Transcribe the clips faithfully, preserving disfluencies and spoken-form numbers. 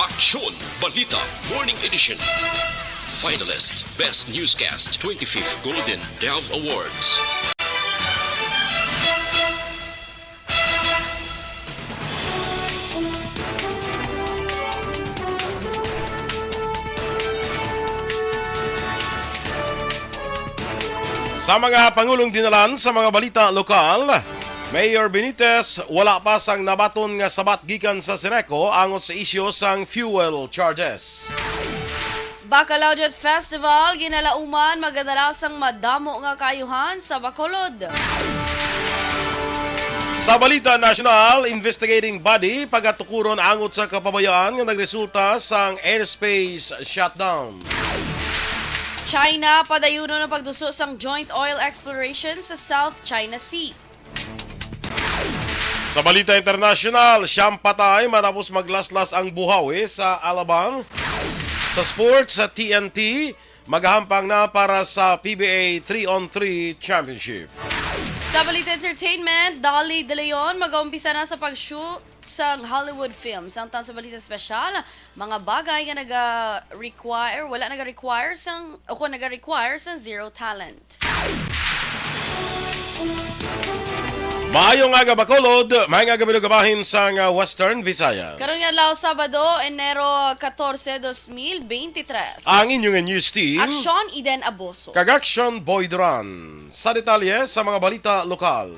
Aksyon! Balita Morning Edition. Finalist, Best Newscast, twenty-fifth Golden Dove Awards. Sa mga pangulong dinalan sa mga balita lokal, Mayor Benitez wala pa sang nabaton nga sabat gikan sa Seneco angot sa isyu sang fuel charges. Bacalaojet Festival, ginalauman magadala sang madamo nga kaayuhan sa Bacolod. Sa balita nasyonal, investigating body pagatukuron angot sa kapabayaan nga nagresulta sang airspace shutdown. China, padayunon ang pagduso sang joint oil exploration sa South China Sea. Sa balita internasyonal, siyam patay matapos maglaslas ang buhawi sa Alabang. Sa sports, sa T N T, magahampang na para sa P B A three on three Championship. Sa balita entertainment, Dolly De Leon magaumpisa na sa pag-shoot sang Hollywood film. Samtang sa balita espesyal, mga bagay nga naga-require, wala naga-require sang, o kung naga-require sang zero talent. Maayong aga, Bacolod. Maayong aga, mga kabahin sang, ah, Western Visayas. Karong adlaw, Sabado, Enero catorce, dos mil veintitrés. Ang inyong news team. Aksyon, Eden Aboso. Kag Aksyon, Boy Duran. Sa detalye sa mga balita lokal.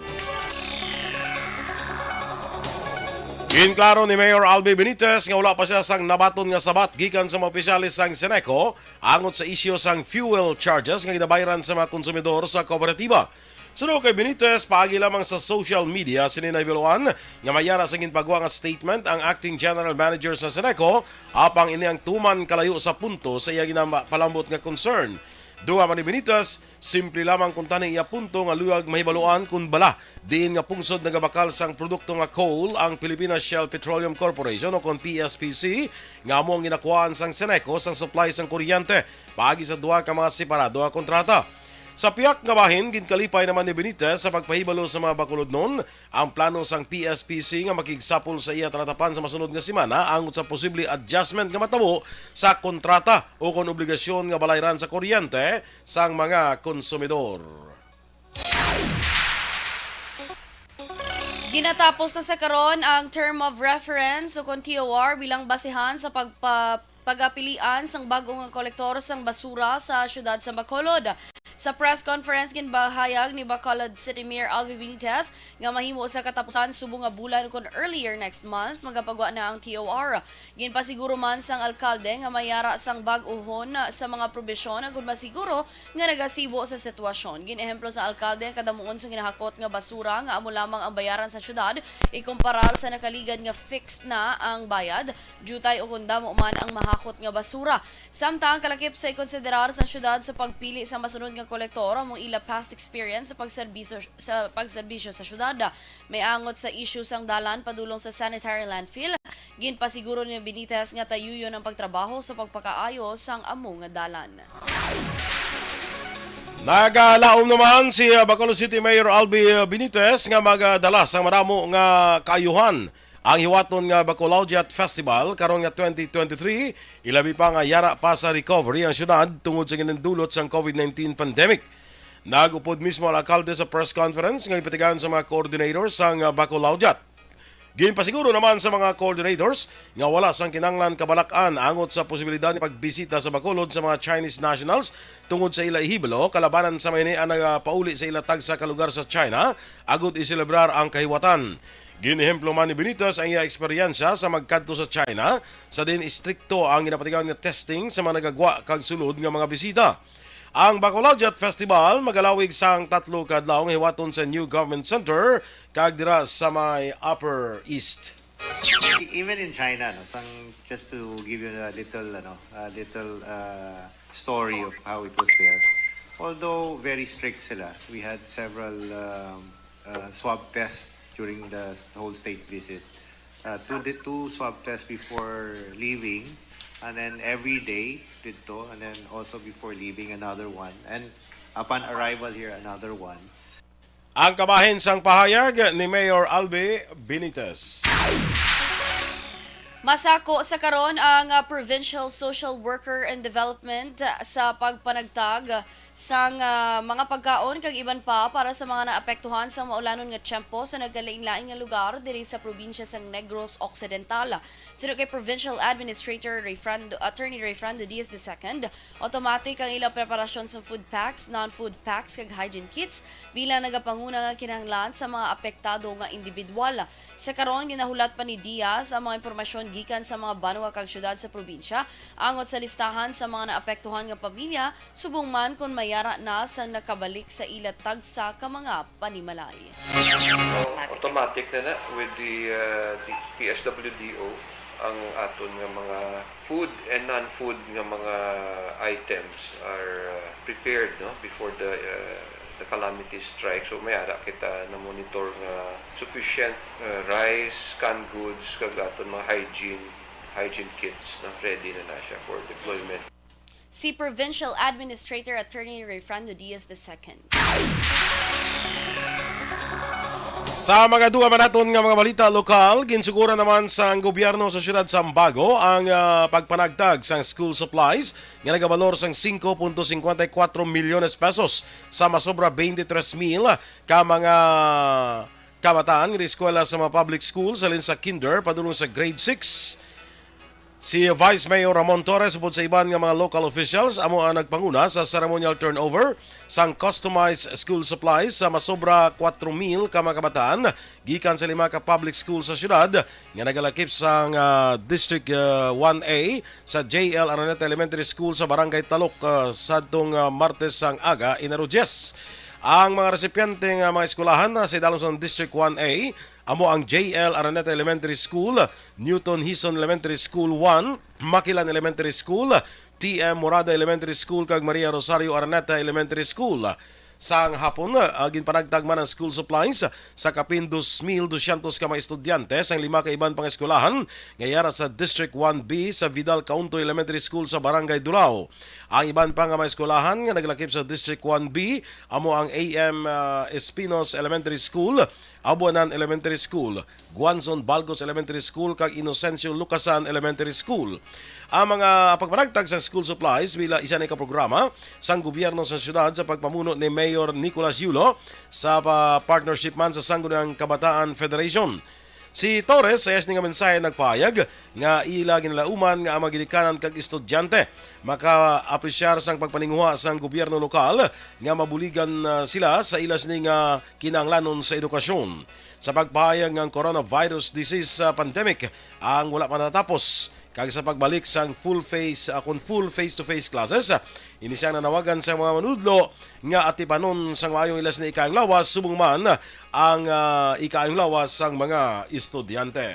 Ginklaro ni Mayor Albi Benitez nga wala pa siya sang nabaton nga sabat gikan sa mga opisyales sang Seneco angot sa isyu sang fuel charges nga ginabayran sa mga konsumidor sa kooperatiba. Suno kay Benitez, paagi lamang sa social media sini nahibaluan nga may ara sa ginpagwa nga statement ang acting general manager sa Seneco, apang ini ang tuman kalayo sa punto sa iya ginapalambot nga concern. Dugang pa ni Benitez, simple lamang kuntani iya punto nga luyag mahibaluan kon bala diin nga pungsod nagabakal sang produkto nga coal ang Pilipinas Shell Petroleum Corporation o kon P S P C, nga amo ang ginakuhaan sang Seneco sang supply sang kuryente paagi sa duha ka mga separado nga kontrata. Sa pihak nga bahin, ginkalipay naman ni Benitez sa pagpahibalo sa mga Bacolodnon ang plano sang P S P C nga makigsapol sa iya talatapan sa masunod nga semana angot sa posible adjustment nga matabo sa kontrata o kon obligasyon nga balayran sa kuryente sang mga konsumidor. Ginatapos na sa karon ang term of reference o kon T O R bilang basehan sa pagpa-, pagapilian sang bag-o nga kolektor sang basura sa siyudad sa Bacolod. Sa press conference, ginpahayag ni Bacolod City Mayor Albi Benitez nga mahimo sa katapusan subong nga bulan kon earlier next month, magapagwa na ang T O R. Ginpasiguro man sang alkalde nga may ara sang bag-ohon sa mga probisyon agud masiguro nga nagasibo sa sitwasyon. Gin-ehemplo sa alkalde ang kadamuon sang ginahakot nga basura nga amo lamang ang bayaran sa siyudad, ikumparar sa nakaligad nga fixed na ang bayad, diutay o kon damo man ang mahakot nga basura. Samtang kalakip sa ikonsiderar sa siyudad sa pagpili sa masunod nga kolektor among ila past experience sa pagserbisyo sa pagserbisyo sa siyudad. May angot sa isyu sang dalan padulong sa sanitary landfill, ginpasiguro ni Benitez nga tayuyon ang pagtrabaho sa pagpakaayo sang amo nga dalan. Nagalaom naman si, uh, Bacolod City Mayor Albi, uh, Benitez nga magdala sang madamo nga kaayuhan ang hiwaton nga Bacolaudiat Festival karon nga twenty twenty-three, ilabi pa nga yara pa sa recovery ang syudad tungod sa ginindulot sang COVID nineteen pandemic. Nag-upod mismo ang alkalde sa press conference nga ipatigayon sa mga coordinators sang, uh, Bacolaudiat. Ginpasiguro naman sa mga coordinators nga wala sang kinahanglan kabalak-an angot sa posibilidad nga pagbisita sa Bacolod sa mga Chinese nationals tungod sa ila ihibalo kalabanan sa may niya nagapauli sa ila tagsa ka lugar sa China agud iselebrar ang kahiwatan. Ginehemplo man ni Benitez ang iya eksperyensya sa magkadto sa China, sa diin istrikto ang ginapatigayon nga testing sa mga nagagwa kag sulod nga mga bisita. Ang Bacolaudiat Festival magalawig sang tatlo ka adlaw nga hiwaton sa New Government Center kag dira sa may Upper East. Even in China, no, sang, just to give you a little, ano, a little, uh, story of how it was there. Although very strict sila, we had several, um, uh, swab tests during the whole state visit. Uh, two, di- two swab tests before leaving, and then every day dito, and then also before leaving, another one. And upon arrival here, another one. Ang kabahin sang pahayag ni Mayor Albi Benitez. Masako sa karon ang, ah, Provincial Social Worker and Development, ah, sa pagpanagtag sang, ah, mga pagkaon kag iban pa para sa mga naapektuhan sa maulanon nga tiyempo sa nagkalain-lain nga lugar diri sa probinsya sang Negros Occidental. Suno kay Provincial Administrator Rayfrando, Attorney Rayfrando Diaz the second, automatic ang ilang preparasyon sa food packs, non-food packs, kag hygiene kits bilang nagapanguna nga kinahanglan sa mga apektado nga individual. Sa karon, ginahulat pa ni Diaz ang mga impormasyon gikan sa mga banwa kag syudad sa probinsya angot sa listahan sa mga naapektuhan nga pamilya, subong man kon mayara na sang nakabalik sa ila tagsa ka mga panimalay. So, automatic na na with the, uh, the P S W D O ang aton nga mga food and non-food nga mga items are, uh, prepared, no, before the, uh, the calamity strike. So, may ara kita na monitor nga sufficient, uh, rice, canned goods, kag aton mga hygiene, hygiene kits, no, ready na na siya for deployment. Si Provincial Administrator Attorney Rayfrando Diaz the second. Sa mga duha man naton nga mga balita lokal, ginsuguran naman sang gobyerno sa siyudad Sambago ang, ah, pagpanagtag sang school supplies nga nagabalor sang singko punto singkwenta y kuwatro milyones pesos sa masobra twenty-three mil ka mga kabataan nga eskwela sa mga public schools, halin sa kinder padulong sa grade six. Si Vice Mayor Ramon Torres upod sa iban nga mga local officials amo ang nagpanguna sa ceremonial turnover sang customized school supplies sa masobra kwatro mil ka mga kabataan gikan sa lima ka public school sa siyudad nga nagalakip sang, ah, District, ah, one A sa J L Araneta Elementary School sa Barangay Talok, ah, sadtong, ah, Martes sang aga, Enero diyes. Ang mga resipyente nga mga eskwelahan sa idalom sang District one A amo ang J L Araneta Elementary School, Newton Hison Elementary School one, Makilan Elementary School, T M Morada Elementary School, kag Maria Rosario Araneta Elementary School. Sang hapon, ah, ginpanagtag man ang school supplies sa kapin dos mil dosyentos ka mga estudyante sang lima ka iban pang eskwelahan nga yara sa District one B sa Vidal Cauntoy Elementary School sa Barangay Dulao. Ang iban pa nga mga eskwelahan nga naglakip sa District one B amo ang A M, ah, Espinos Elementary School, Abuanan Elementary School, Guanzon Balgos Elementary School, kag Inocencio Lucasan Elementary School. Ang mga pagpanagtag sa school supplies bila isa ni ka programa sang gobyerno sa siyudad sa pagpamuno ni Mayor Nicolas Yulo sa pa-, partnership man sa Sangguniang Kabataan Federation. Si Torres sa iya sini nga mensahe nagpahayag nga ila ginalauman nga ang mga ginikanan kag estudyante maka-apresyar sang pagpaninguha sang gobyerno lokal nga mabuligan, ah, sila sa ila sini nga kinahanglanon sa edukasyon. Sa pagpahayag nga ang coronavirus disease, ah, pandemic ang wala pa natapos, kag sa pagbalik sang full face, ah, kon full face-to-face classes, ah, ini siyang nanawagan sa mga manudlo nga atipanon sang maayo ang ila sini ikaayong lawas, subong man ang, ah, ikaayong lawas sang mga estudyante.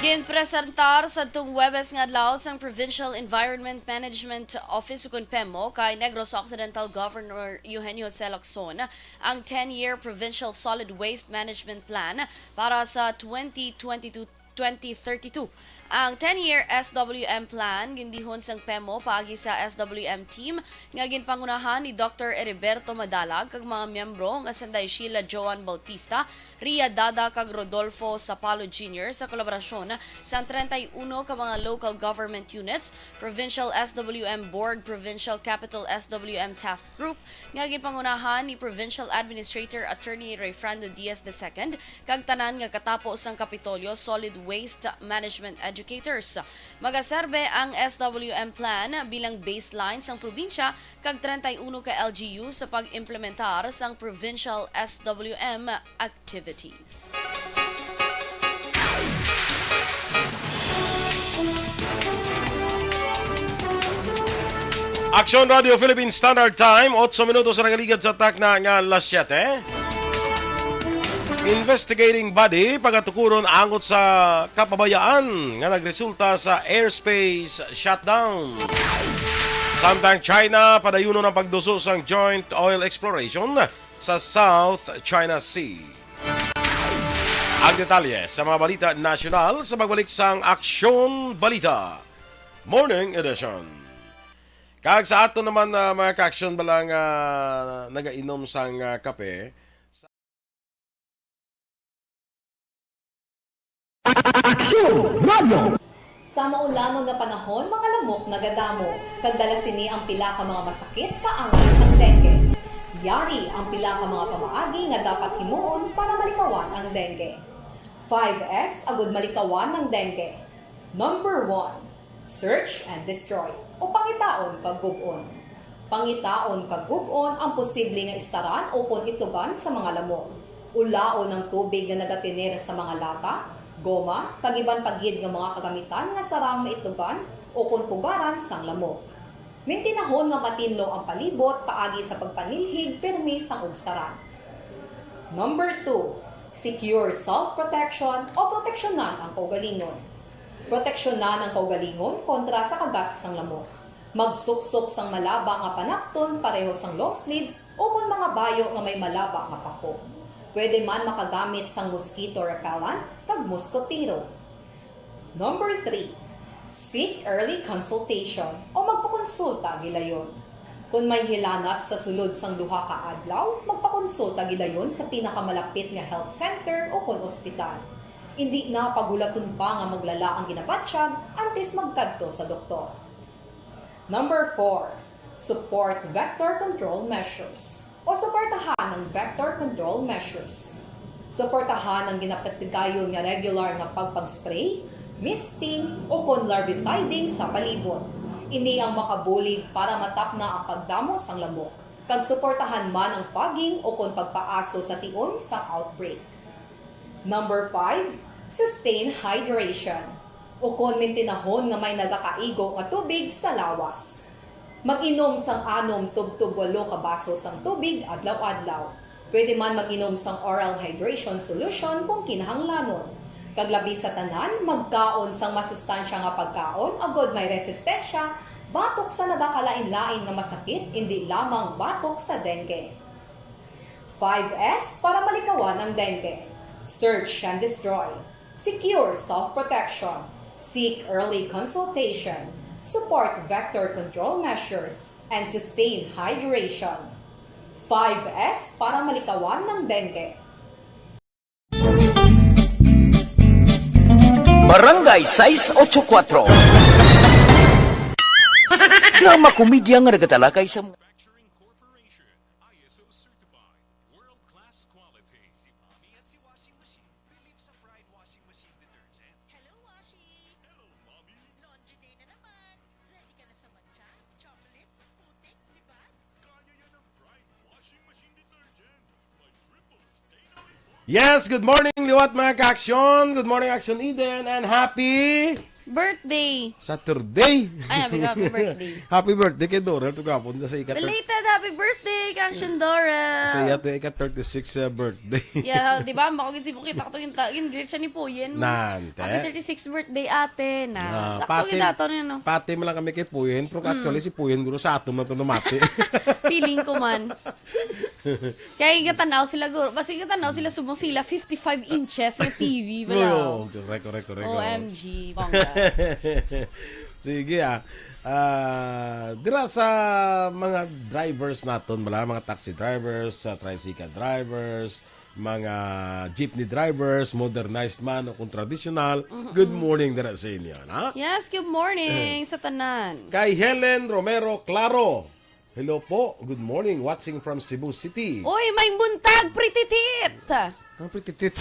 Ginpresentar sadtong Huwebes nga adlaw sang Provincial Environment Management Office, ukon PEMO, kay Negros Occidental Governor Eugenio Jose Lacson ang ten-year Provincial Solid Waste Management Plan para sa twenty twenty-two twenty thirty-two. Ang ten-year S W M plan gindihon sang PEMO paagi sa S W M team nga ginpangunahan ni Doctor Heriberto Madalag kag mga miyembro nga sanday Sheila Joan Bautista, Ria Dada kag Rodolfo Sapalo Junior sa kolaborasyon sang treinta y uno ka mga local government units, Provincial S W M Board, Provincial Capital S W M Task Group nga ginpangunahan ni Provincial Administrator Attorney Rayfrando Diaz the second, kag tanan nga katapo sang Kapitolyo Solid Waste Management Educators. Magaserbe ang S W M Plan bilang baseline sang probinsya kag treinta y uno ka L G U sa pag-implementar sang provincial S W M activities. Aksyon Radio Philippine Standard Time, otso minutos ang nagaligad sa takna nga alas siyete. Investigating body pagatukuron angot sa kapabayaan nga nagresulta sa airspace shutdown. Samtang China, padayunon ang pagduso sang joint oil exploration sa South China Sea. Ang detalye sa mga balita nasyonal sa pagbalik sang Aksyon Balita Morning Edition. Kag sa ato naman, ah, mga ka-aksyon bala nga nagainom sang, ah, kape, Aksyon Radio! Sa maulanon nga panahon, mga lamok nagadamo, kag dala sini ang pila ka mga masakit kaangay sang dengue. Yari ang pila ka mga pamaagi nga dapat himuon para malikawan ang dengue. Five S agud malikawan ang dengue. Number one, search and destroy, o pangitaon kag gub-on. Pangitaon kag gub-on ang posible nga istaran ukon itlugan sa mga lamok. Ulaon ang tubig nga nagatener sa mga lata, goma, kag iban pa gid nga mga kagamitan nga sarang maitlugan ukon pugaran sang lamok. Mintinahon nga matinlo ang palibot paagi sa pagpanilhig pirmi sang ugsaran. Number two, secure self-protection o proteksyonan ang kaugalingon. Proteksyonan ang kaugalingon kontra sa kagat sang lamok. Magsuksok sang malaba nga panapton pareho sang long sleeves ukon mga bayo nga may malaba nga pako. Pwede man makagamit sang mosquito repellent kag moskotero. Number three, seek early consultation o magpakonsulta gilayon. Kon may hilanat sa sulod sang duha ka adlaw, magpakonsulta gilayon sa pinakamalapit nga health center o kon ospital. Indi na paghulaton pa nga maglala ang ginabatyag antes magkadto sa doktor. Number four, support vector control measures o suportahan ang vector control measures. Suportahan ang ginapatigayon nga regular nga pagpag-spray, misting, o kon larviciding sa palibot. Ini ang makabulig para matapna ang pagdamo sang lamok, kag suportahan man ang fogging o kon pagpaaso sa tion sang outbreak. Number five, sustain hydration, o kon mintinahon nga may nagakaigo nga tubig sa lawas. Mag-inom sang anom tubtob walo ka baso sang tubig adlaw-adlaw. Pwede man mag-inom sang oral hydration solution kung kinahanglanon. Kag labi sa tanan, magkaon sang masustansya nga pagkaon agod may resistensya batok sa nagakalain-lain nga masakit, indi lamang batok sa dengue. Five S para malikawan ang dengue. Search and destroy. Secure self-protection. Seek early consultation. Support vector control measures. And sustain hydration. Five S para malikawan ang dengue. Barangay sais ocho kuwatro. Drama komedya nga nagatalakay sa mga Manufacturing Corporation, I S O certified, world-class quality. Si Mommy at si Washing Machine. Believe sa Pride Washing Machine Detergent. Hello, Washi! Hello, Mommy! Laundry day na naman! Ready ka na sa matcha, chocolate, putik, libag? Kaya yan ang Pride Washing Machine Detergent. May triple stain out. Yes, good morning, liwat, mga ka-aksyon. Good morning, Action Eden, and happy Birthday! Saturday. Ay, happy, happy birthday. Happy birthday kay Dorel, tugapon sa ikat. Belated happy birthday, Kang Shondora! Sa iya to, ikat thirty-six, uh, birthday. Yeah, di ba? Makugid si Bukit, ako to yung ta-, yung greet siya ni Puyen. Nante. Happy thirty-sixth birthday, ate, na. Ah, sakto pati, gid ato niya, no? Pati mo lang kami kay Puyen, pero, mm, actually si Puyen, guro, sa atom na to namati. Feeling ko man. Kaya gatanaw sila, guro. Basta gatanaw sila, subong sila, fifty-five inches nga T V, bala. Oo, correct, correct, correct. O M G, bongga. Sige, ah. Ah, dira sa mga drivers naton, bala, mga taxi drivers, sa tricycle drivers, mga jeepney drivers, modernized man o kung traditional, mm-mm, good morning dira sa inyo, na? Yes, good morning sa tanan. Kay Helen Romero Claro. Hello po, good morning, watching from Cebu City. Uy, may buntag, Pretty Tit! Ang Pretty Tit?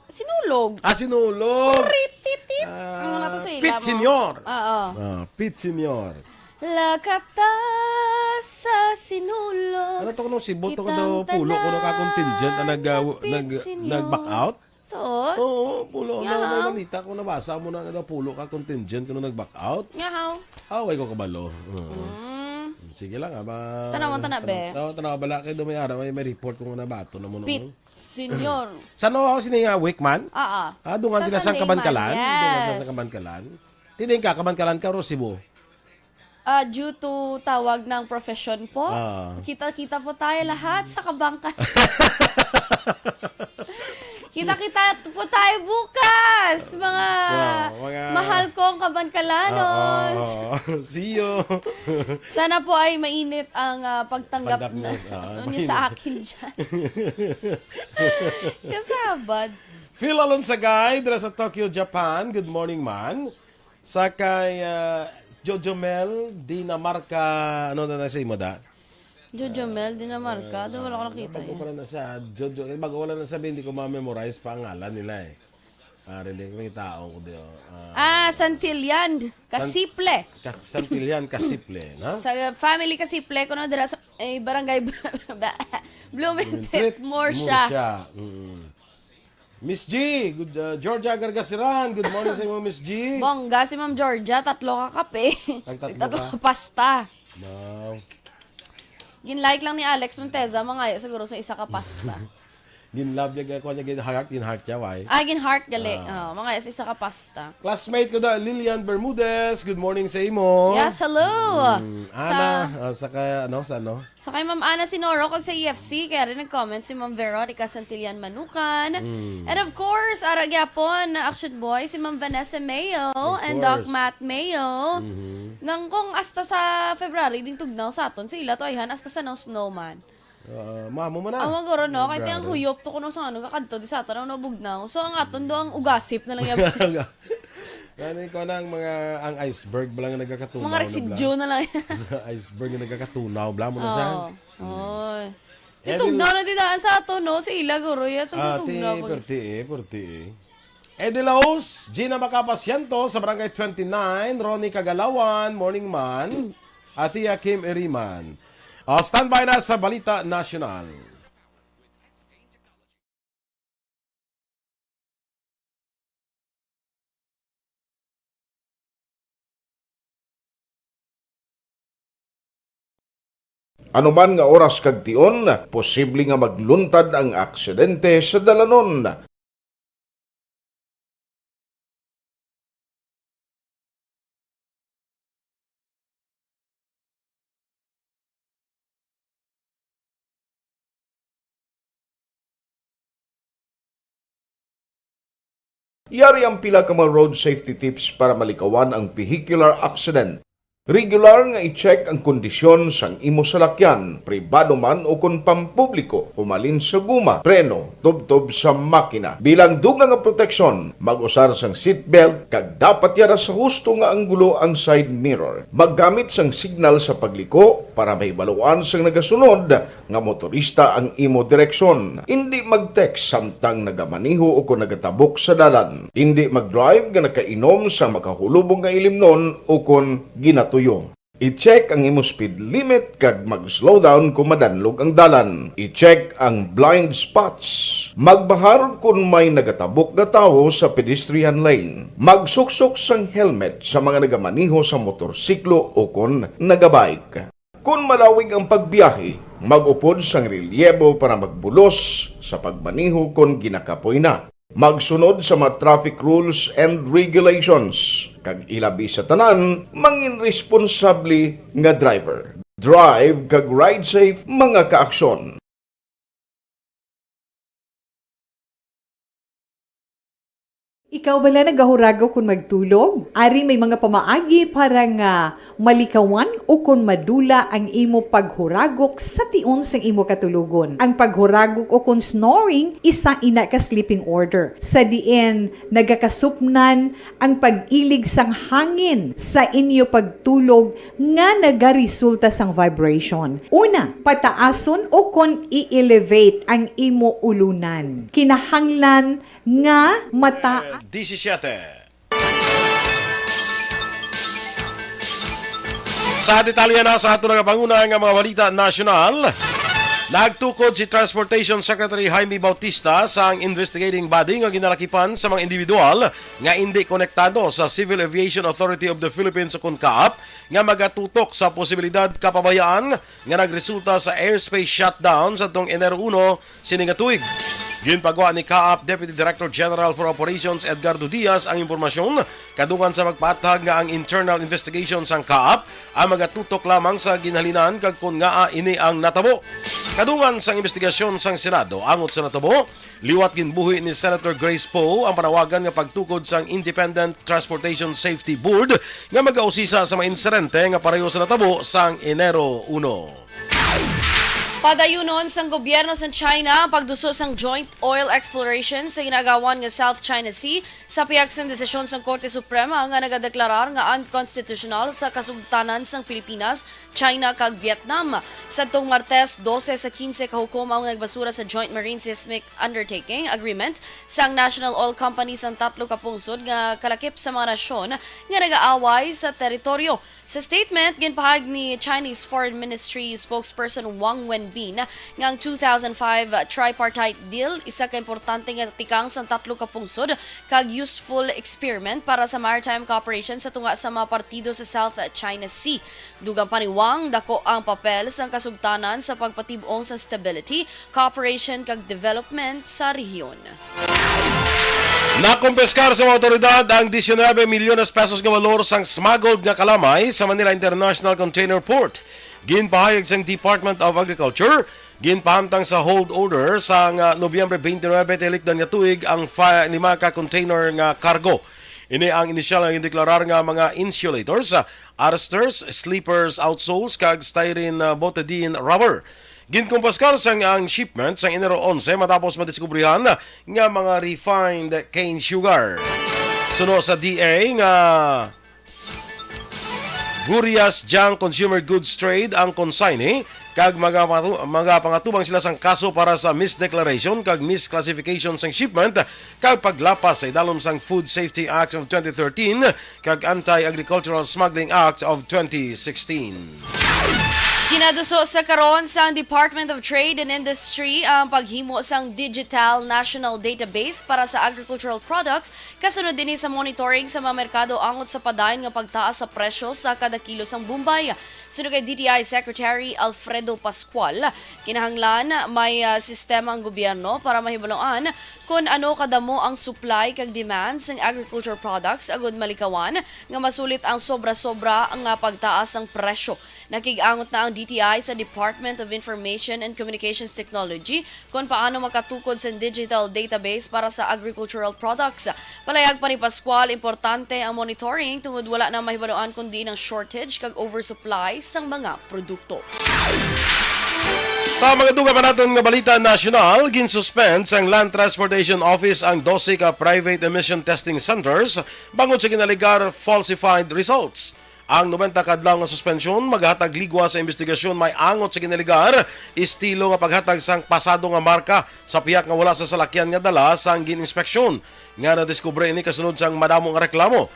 Sinulog. Ah, Sinulog. Pretty Tit. Ah, ang mga to sa ila Pit mo. Senior. Oo. Ah, Pit Senior. Lakata sa Sinulog. Ano to, kuno Cebu to, kuno pulo, kuno ka contingent ang nag, ah, Pit nag, Senior. Nag-back out? To? Oo, pulo. Nga, ano, may haw? Balita ko, nabasa mo na nga daw pulo ka contingent kuno nag-back out? Nga, haw? Ah, way ko kabalo. Oo. Mm. Sige lang, ah, ma-, tanawan ta na, be. Tanaw-, tanaw, bala kay do may ara, may, may report kung nabato na mo, no? Pit Senior. Sa no, ako sini nga week man? Ah, ah. Ah, dungan sila sa Sunday man, Kabankalan? Dungan sila sa, yes, Kabankalan? Tining ka, Kabankalan ka, Rosibo? Ah, due to tawag ng profession po, ah, kita-kita po tayo lahat sa Kabankalan. Kita-kita po tayo bukas, mga, ah, mga mahal kong Kabankalanos. Ah, ah, ah. See you. Sana po ay mainit ang, ah, pagtanggap, pagtanggap na, ah, ninyo sa mainit. Akin dyan. Kasabad. Phil Alonsagay, dira sa Tokyo, Japan. Good morning, man. Sa kay, ah, Jojo Mel Dinamarca, ano na na sa imo, da? Jojo Mel Dinamarca, daw wala ko nakita. Bago pa lang na siya, Jojo, bago wala na sabihin, hindi ko ma-memorize pa ang ngalan nila, eh. Ah, hindi ko may tao ko di, oh. Ah, Ah, Santillan, San-, Kasiple. Kas-, Santillan, Kasiple, no? Sa family Kasiple, kuno dira sa, eh, barangay Blumentritt, Blumentritt, Murcia. Murcia. Mm. Miss G, good, uh, Georgia Gargasiran, good morning sa imo, Miss G. Bongga si Ma'am Georgia, tatlo ka kape. Ang tatlo Tatlo ka? ka pasta. Wow. Gin-like lang ni Alex Monteza, mangayo siguro sa isa ka pasta. Gin-love niya, gin-, kuha niya, gin-heart, gin-heart siya, why? Ah, gin-heart gali. Ah. Oh, mangayo sa isa ka pasta. Classmate ko na, Lilian Bermudez, good morning sa imo. Yes, hello. Mm, Sa Ana, ah, sa kaya, ano, sa ano? Sa kay Ma'am Ana Sinoro kag sa E F C, kaya rin nag-comment si Ma'am Veronica Santillan Manukan. Mm. And of course, ara gyapon na Action Boy, si Ma'am Vanessa Mayo Of and Doc course. Matt Mayo. Mhm. Nang kung hasta sa February, ding tugnaw sa aton, sa ila to ayhan, hasta sa no snowman. Ah, mamo man na. Ang maguro, no? Kay Brother. Ang huyop to kuno sa ano, kakadto di sa aton, ang nabugnaw. So, ang aton do, ang ugasip na lang yan. Ano ko na ang mga, ang iceberg ba lang ang nagkakatunaw Mga na residue bla? Na lang. Iceberg na nagkakatunaw, bla mo na siya? Oo. Oy. Eddie Titugnaw na dinaan sa ato, no? Si Ila, guro, ya, itong Ah, ti, titugnaw ko. Perti, eh, perti, eh. Eddie Laos, Gina Macapaciento sa Barangay twenty-nine, Ronnie Kagalawan, morning man, Atia Kim Iriman. Ah, standby na sa Balita National. Anuman nga oras kag tion, posible nga magluntad ang aksidente sa dalanon. Yari ang pila ka mga road safety tips para malikawan ang vehicular accident. Regular nga i-check ang kondisyon sang imo salakyan, pribado man o kon pampubliko, humalin sa guma, preno, tubtob sa makina. Bilang dugang nga proteksyon, mag-usar sang seatbelt kag dapat yara sa husto nga anggulo ang side mirror. Maggamit sang signal sa pagliko para mahibaluan sang nagasunod nga motorista ang imo direksyon. Indi mag-text samtang nagamaneho o kon nagatabok sa dalan. Indi mag-drive nga nakainom sa makahulubog nga ilimnon o kon ginatuyo. I-check ang imo speed limit kag mag-slow down kon madanlog ang dalan. I-check ang blind spots. Magbahar kon may nagatabok nga tawo sa pedestrian lane. Magsuksok sang helmet sa mga nagamaneho sa motorsiklo o kon nagabike. Kon malawig ang pagbiyahe, mag-upod sang relyebo para magbulos sa pagmaneho kon ginakapoy na. Magsunod sa mga traffic rules and regulations, kag ilabi sa tanan, mangin responsable nga driver. Drive kag ride safe, mga kaaksyon. Ikaw bala nagahuragok kon magtulog? Ari may mga pamaagi para nga malikawan o kon madula ang imo paghuragok sa tion sang imo katulogon. Ang paghuragok o kon snoring, isa ina ka sleeping order, sa diin nagakasupnan ang pag-ilig sang hangin sa inyo pagtulog nga nagaresulta sang vibration. Una, pataason o kon i-elevate ang imo ulunan. Kinahanglan nga mata- Disisiete. Sa detalye na sa ato nagapanguna nga mga balita nasyonal, nagtukod si Transportation Secretary Jaime Bautista sa ang investigating body nga ginalakipan sa mga individual nga indi konektado sa Civil Aviation Authority of the Philippines o kon CAAP nga magatutok sa posibilidad kapabayaan nga nagresulta sa airspace shutdown sa tong Enero uno sini nga tuig. Ginpagwa ni CAAP Deputy Director General for Operations Edgardo Diaz ang impormasyon, kadungan sa pagpaathag nga ang internal investigation sang CAAP ang magatutok lamang sa ginhalinan kag kon ngaa ini ang natabo. Kadungan sang investigasyon sang Senado angot sa natabo, liwat ginbuhi ni Senator Grace Poe ang panawagan nga pagtukod sang Independent Transportation Safety Board nga magausisa sa mga insidente nga pareho sa natabo sang Enero uno. Padayunon sang gobyerno sa China ang pagduso sang joint oil exploration sa gin-agawan nga South China Sea sa pihak sang desisyon sang Korte Suprema nga nagadeklarar nga unconstitutional sa kasugtanan sang Pilipinas, China, kag Vietnam. Sadtong Martes, dose sa kinse ka hukom ang nagbasura sa Joint Marine Seismic Undertaking Agreement sang National Oil Company sang tatlo ka pungsod nga kalakip sa mga nasyon nga nagaaway sa teritoryo. Sa statement, ginpahayag ni Chinese Foreign Ministry spokesperson Wang Wenbin nga ang two thousand five tripartite deal isa ka importante nga tikang sang tatlo ka pungsod kag useful experiment para sa maritime cooperation sa tunga sa mga partido sa South China Sea. Dugang pa ni Wang, dako ang papel sang kasugtanan sa pagpatib-ong sa stability, cooperation kag development sa rehiyon. Nakumpiskar sa mga awtoridad ang diecinuebe milyones pesos nga balor sang smuggled nga kalamay sa Manila International Container Port. Ginpahayag sang Department of Agriculture, ginpahamtang sa hold order sang, ah, Nobyembre twenty-nine, tilikdan nga tuig ang fa-, lima ka container nga cargo. Ini ang inisyal nga gindeklarar nga mga insulators, ah, arresters, sleepers, outsoles, kag styrene, ah, butadiene rubber. Ginkumpiskar sang ang shipment sang Enero onse matapos madiskubrihan nga mga refined cane sugar. Suno sa D A nga Gurias Jang Consumer Goods Trade ang consignee kag magapatu-, magapangatubang sila sang kaso para sa misdeclaration kag misclassification sang shipment kag paglapas sa idalom sang Food Safety Act of twenty thirteen kag Anti-Agricultural Smuggling Act of twenty sixteen. Ginaduso sa karon sang Department of Trade and Industry ang paghimo sang Digital National Database para sa agricultural products, kasunod ini sa monitoring sa mga merkado angot sa padayon nga pagtaas sa presyo sa kada kilo sang bombay. Suno kay D T I Secretary Alfredo Pascual, kinahanglan may, ah, sistema ang gobyerno para mahibaluan kon ano kadamo ang supply kag demand sang agriculture products agud malikawan nga masulit ang sobra-sobra nga pagtaas sang presyo. Nakig-angot na ang D T I sa Department of Information and Communications Technology kon paano makatukod sa digital database para sa agricultural products. Palayag pa ni Pascual, importante ang monitoring tungod wala na mahibaluan kon diin ang shortage kag oversupply sang mga produkto. Sa mga dugang pa naton nga balita nasyonal, ginsuspend sang Land Transportation Office ang dose ka private emission testing centers bangod sa ginalegar falsified results. Ang nobenta ka adlaw nga suspensyon maghatag ligwa sa imbestigasyon may angot sa ginalegar estilo nga paghatag sang pasado nga marka sa pihak nga wala sa salakyan nga dala sang gin-inspeksyon, nga nadiskubre ini kasunod sang madamo nga reklamo.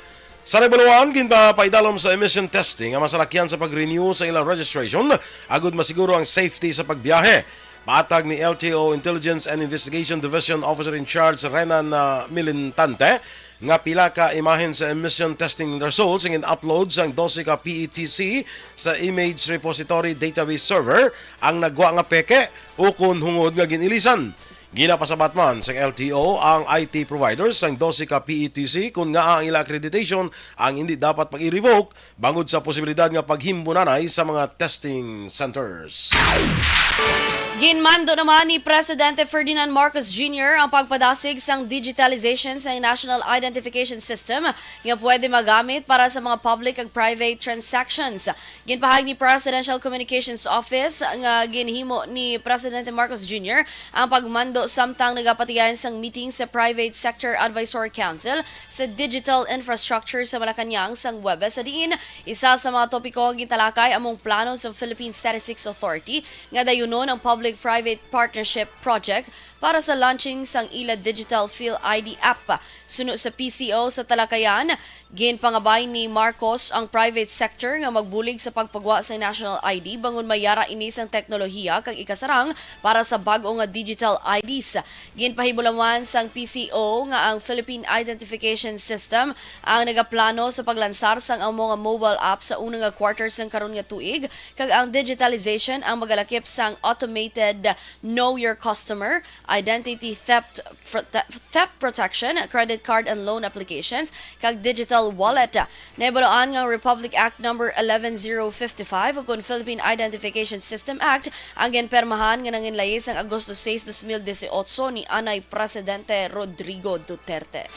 Sa nahibaluan, ginpapaidalom sa emission testing ang mga salakyan sa pag-renew sa ilang registration agud masiguro ang safety sa pagbiyahe. Matag ni L T O Intelligence and Investigation Division Officer in Charge Renan, ah, Milintante, nga pila ka imahen sa emission testing results ang gin-upload sang dose ka P E T C sa Image Repository Database Server ang nagwa nga peke ukon hungod nga gin-ilisan. Ginapasabat man sang L T O ang I T providers sang dose ka P E T C kon ngaa ang ila accreditation ang indi dapat pag-i-revoke bangod sa posibilidad nga paghimbunanay sa mga testing centers. Ginmando naman ni Presidente Ferdinand Marcos Junior ang pagpadasig sang digitalization sa National Identification System nga pwede magamit para sa mga public kag private transactions. Ginpahayag ni Presidential Communications Office nga ginhimo ni Presidente Marcos Junior ang pagmando samtang nagapatigayon sang meeting sa Private Sector Advisory Council sa digital infrastructure sa Malacañang sang Huwebes, sa diin isa sa mga topiko nga gintalakay amo ang plano sa Philippine Statistics Authority nga dayunon ang public-private partnership project para sa launching sang ila digital PhilID app. Suno sa P C O sa talakayan, ginpangabay ni Marcos ang private sector nga magbulig sa pagpagwa sa national I D bangon may yara ini sang teknolohiya kag ikasarang para sa bag-o nga digital I Ds. Ginpahibulawan sang P C O nga ang Philippine Identification System ang nagaplano sa paglansar sang amo nga mobile app sa una nga quarter sang karon nga tuig, kag ang digitalization ang magalakip sang automated Know Your Customer, identity theft, theft protection, credit card and loan applications, kag digital wallet. Nahibaluan nga ang Republic Act Number eleven zero fifty-five ukon Philippine Identification System Act ang ginpermahan nga nanginlayi sang Agosto sais, dos mil dieciocho ni anay Presidente Rodrigo Duterte.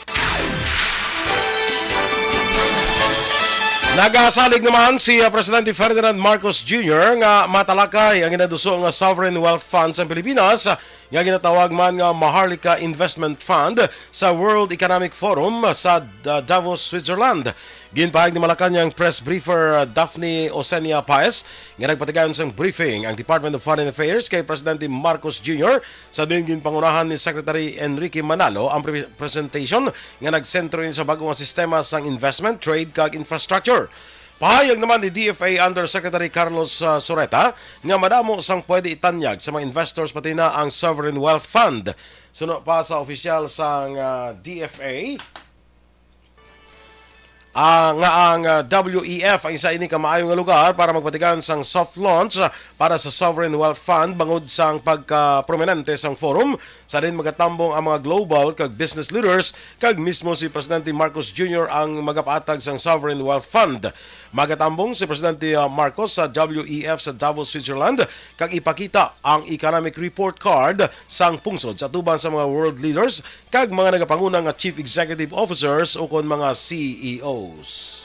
Nagasalig naman si, ah, Presidente Ferdinand Marcos Junior nga matalakay ang ginaduso nga sovereign wealth fund sa Pilipinas, ah, nga ginatawag man nga Maharlika Investment Fund sa World Economic Forum sa, ah, Davos, Switzerland. Ginpahayag ni Malacañang press briefer, ah, Daphne Osenia Paez nga nagpatigayon sang briefing ang Department of Foreign Affairs kay Presidente Marcos Junior, sa diin ginpangunahan ni Secretary Enrique Manalo ang pre-, presentation nga nagsentro ini sa bag-o nga sistema sang investment, trade, kag infrastructure. Pahayag naman ni D F A Undersecretary Carlos, ah, Soreta nga madamo sang pwede itanyag sa mga investors, pati na ang Sovereign Wealth Fund. Suno pa sa opisyal sang, ah, D F A, ah, nga ang, ah, W E F ang isa ini ka maayo nga lugar para magpatigayon sang soft launch, ah, para sa Sovereign Wealth Fund bangod sang pagka-prominente sang forum. Sa diin magatambong ang mga global kag business leaders, kag mismo si Presidente Marcos Junior ang magapaatag sang Sovereign Wealth Fund. Magatambong si Presidente, ah, Marcos sa W E F sa Davos, Switzerland, kag ipakita ang economic report card sang pungsod sa atuban sa mga world leaders kag mga nagapanguna nga chief executive officers ukon mga C E Os.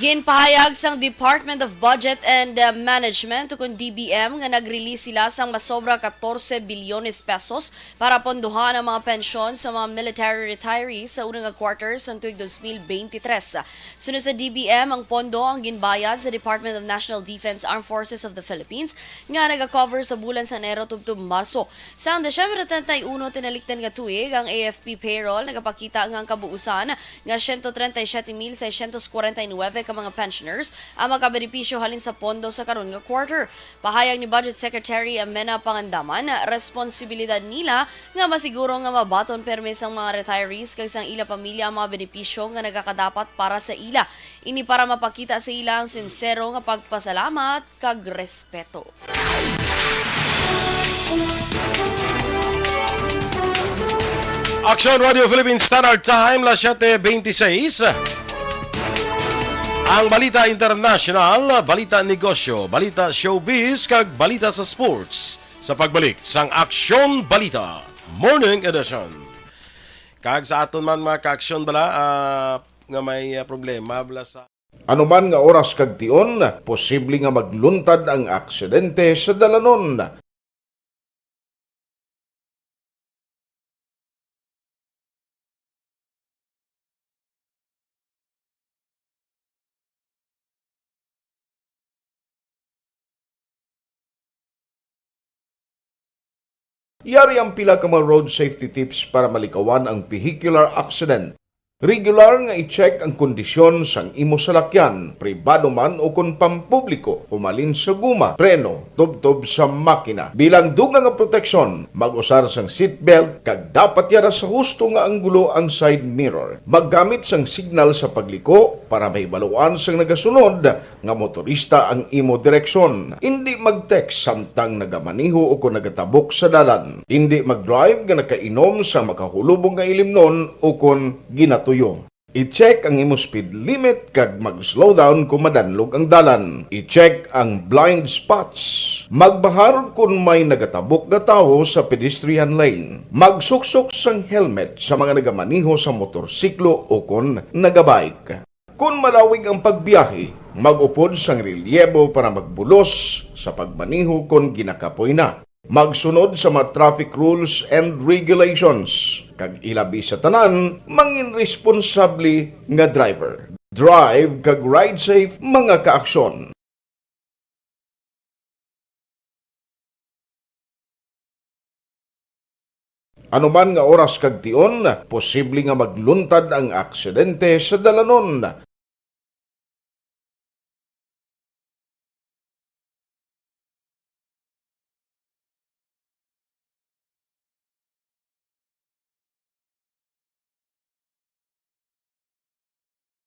Ginpahayag sang Department of Budget and, uh, Management, ukon D B M, nga nag-release sila sang masobra katorse bilyones pesos para pondohan ang mga pensyon sa mga military retirees sa una nga quarter sang tuig dos mil beintitres. Suno sa D B M, ang pondo ang ginbayad sa Department of National Defense Armed Forces of the Philippines nga naga-cover sa bulan sa Enero tubtob Marso. Sang Disyembre treinta y uno tinalikdan nga tuig, ang A F P payroll nagapakita nga ang kabuusan nga siyento treinta y siete mil seiscientos cuarenta y nueve ka mga pensioners ang makabenepisyo halin sa pondo sa karon nga quarter. Pahayag ni Budget Secretary Mena Pangandaman, responsibilidad nila nga masiguro nga mabaton pirme sang mga retirees kag sang ila pamilya ang mga benepisyo nga nagakadapat para sa ila. Ini para mapakita sa ila ang sinsero nga pagpasalamat kag respeto. Aksyon Radio Philippine Standard Time, las siete veintiséis. Ang balita internasyonal, balita negosyo, balita showbiz, kag balita sa sports sa pagbalik sang Aksyon Balita Morning Edition. Kag sa aton man, mga ka-aksyon, bala, ah, nga may, ah, problema bala sa Anuman nga oras kag tion, posible nga magluntad ang aksidente sa dalanon. Yari ang pila ka mga road safety tips para malikawan ang vehicular accident. Regular nga i-check ang kondisyon sang imo salakyan, pribado man o kon pampubliko, humalin sa guma, preno, tubtob sa makina. Bilang dugang nga proteksyon, mag-usar sang seatbelt kag dapat yara sa husto nga anggulo ang side mirror. Maggamit sang signal sa pagliko para mahibaluan sang nagasunod nga motorista ang imo direksyon. Indi mag-text samtang nagamaneho o kon nagatabok sa dalan. Indi mag-drive nga nakainom sang makahulubong nga ilimnon o kon ginatuyo. I-check ang imo speed limit kag mag-slow down kon madanlog ang dalan. I-check ang blind spots. Magbahar kon may nagatabok nga tawo sa pedestrian lane. Magsuksok sang helmet sa mga nagamaneho sa motorsiklo o kon nagabike. Kon malawig ang pagbiyahe, mag-upod sang relyebo para magbulos sa pagmaneho kon ginakapoy na. Magsunod sa mga traffic rules and regulations, kag ilabi sa tanan, mangin responsable nga driver. Drive kag ride safe, mga kaaksyon. Anuman nga oras kag tion, posible nga magluntad ang aksidente sa dalanon.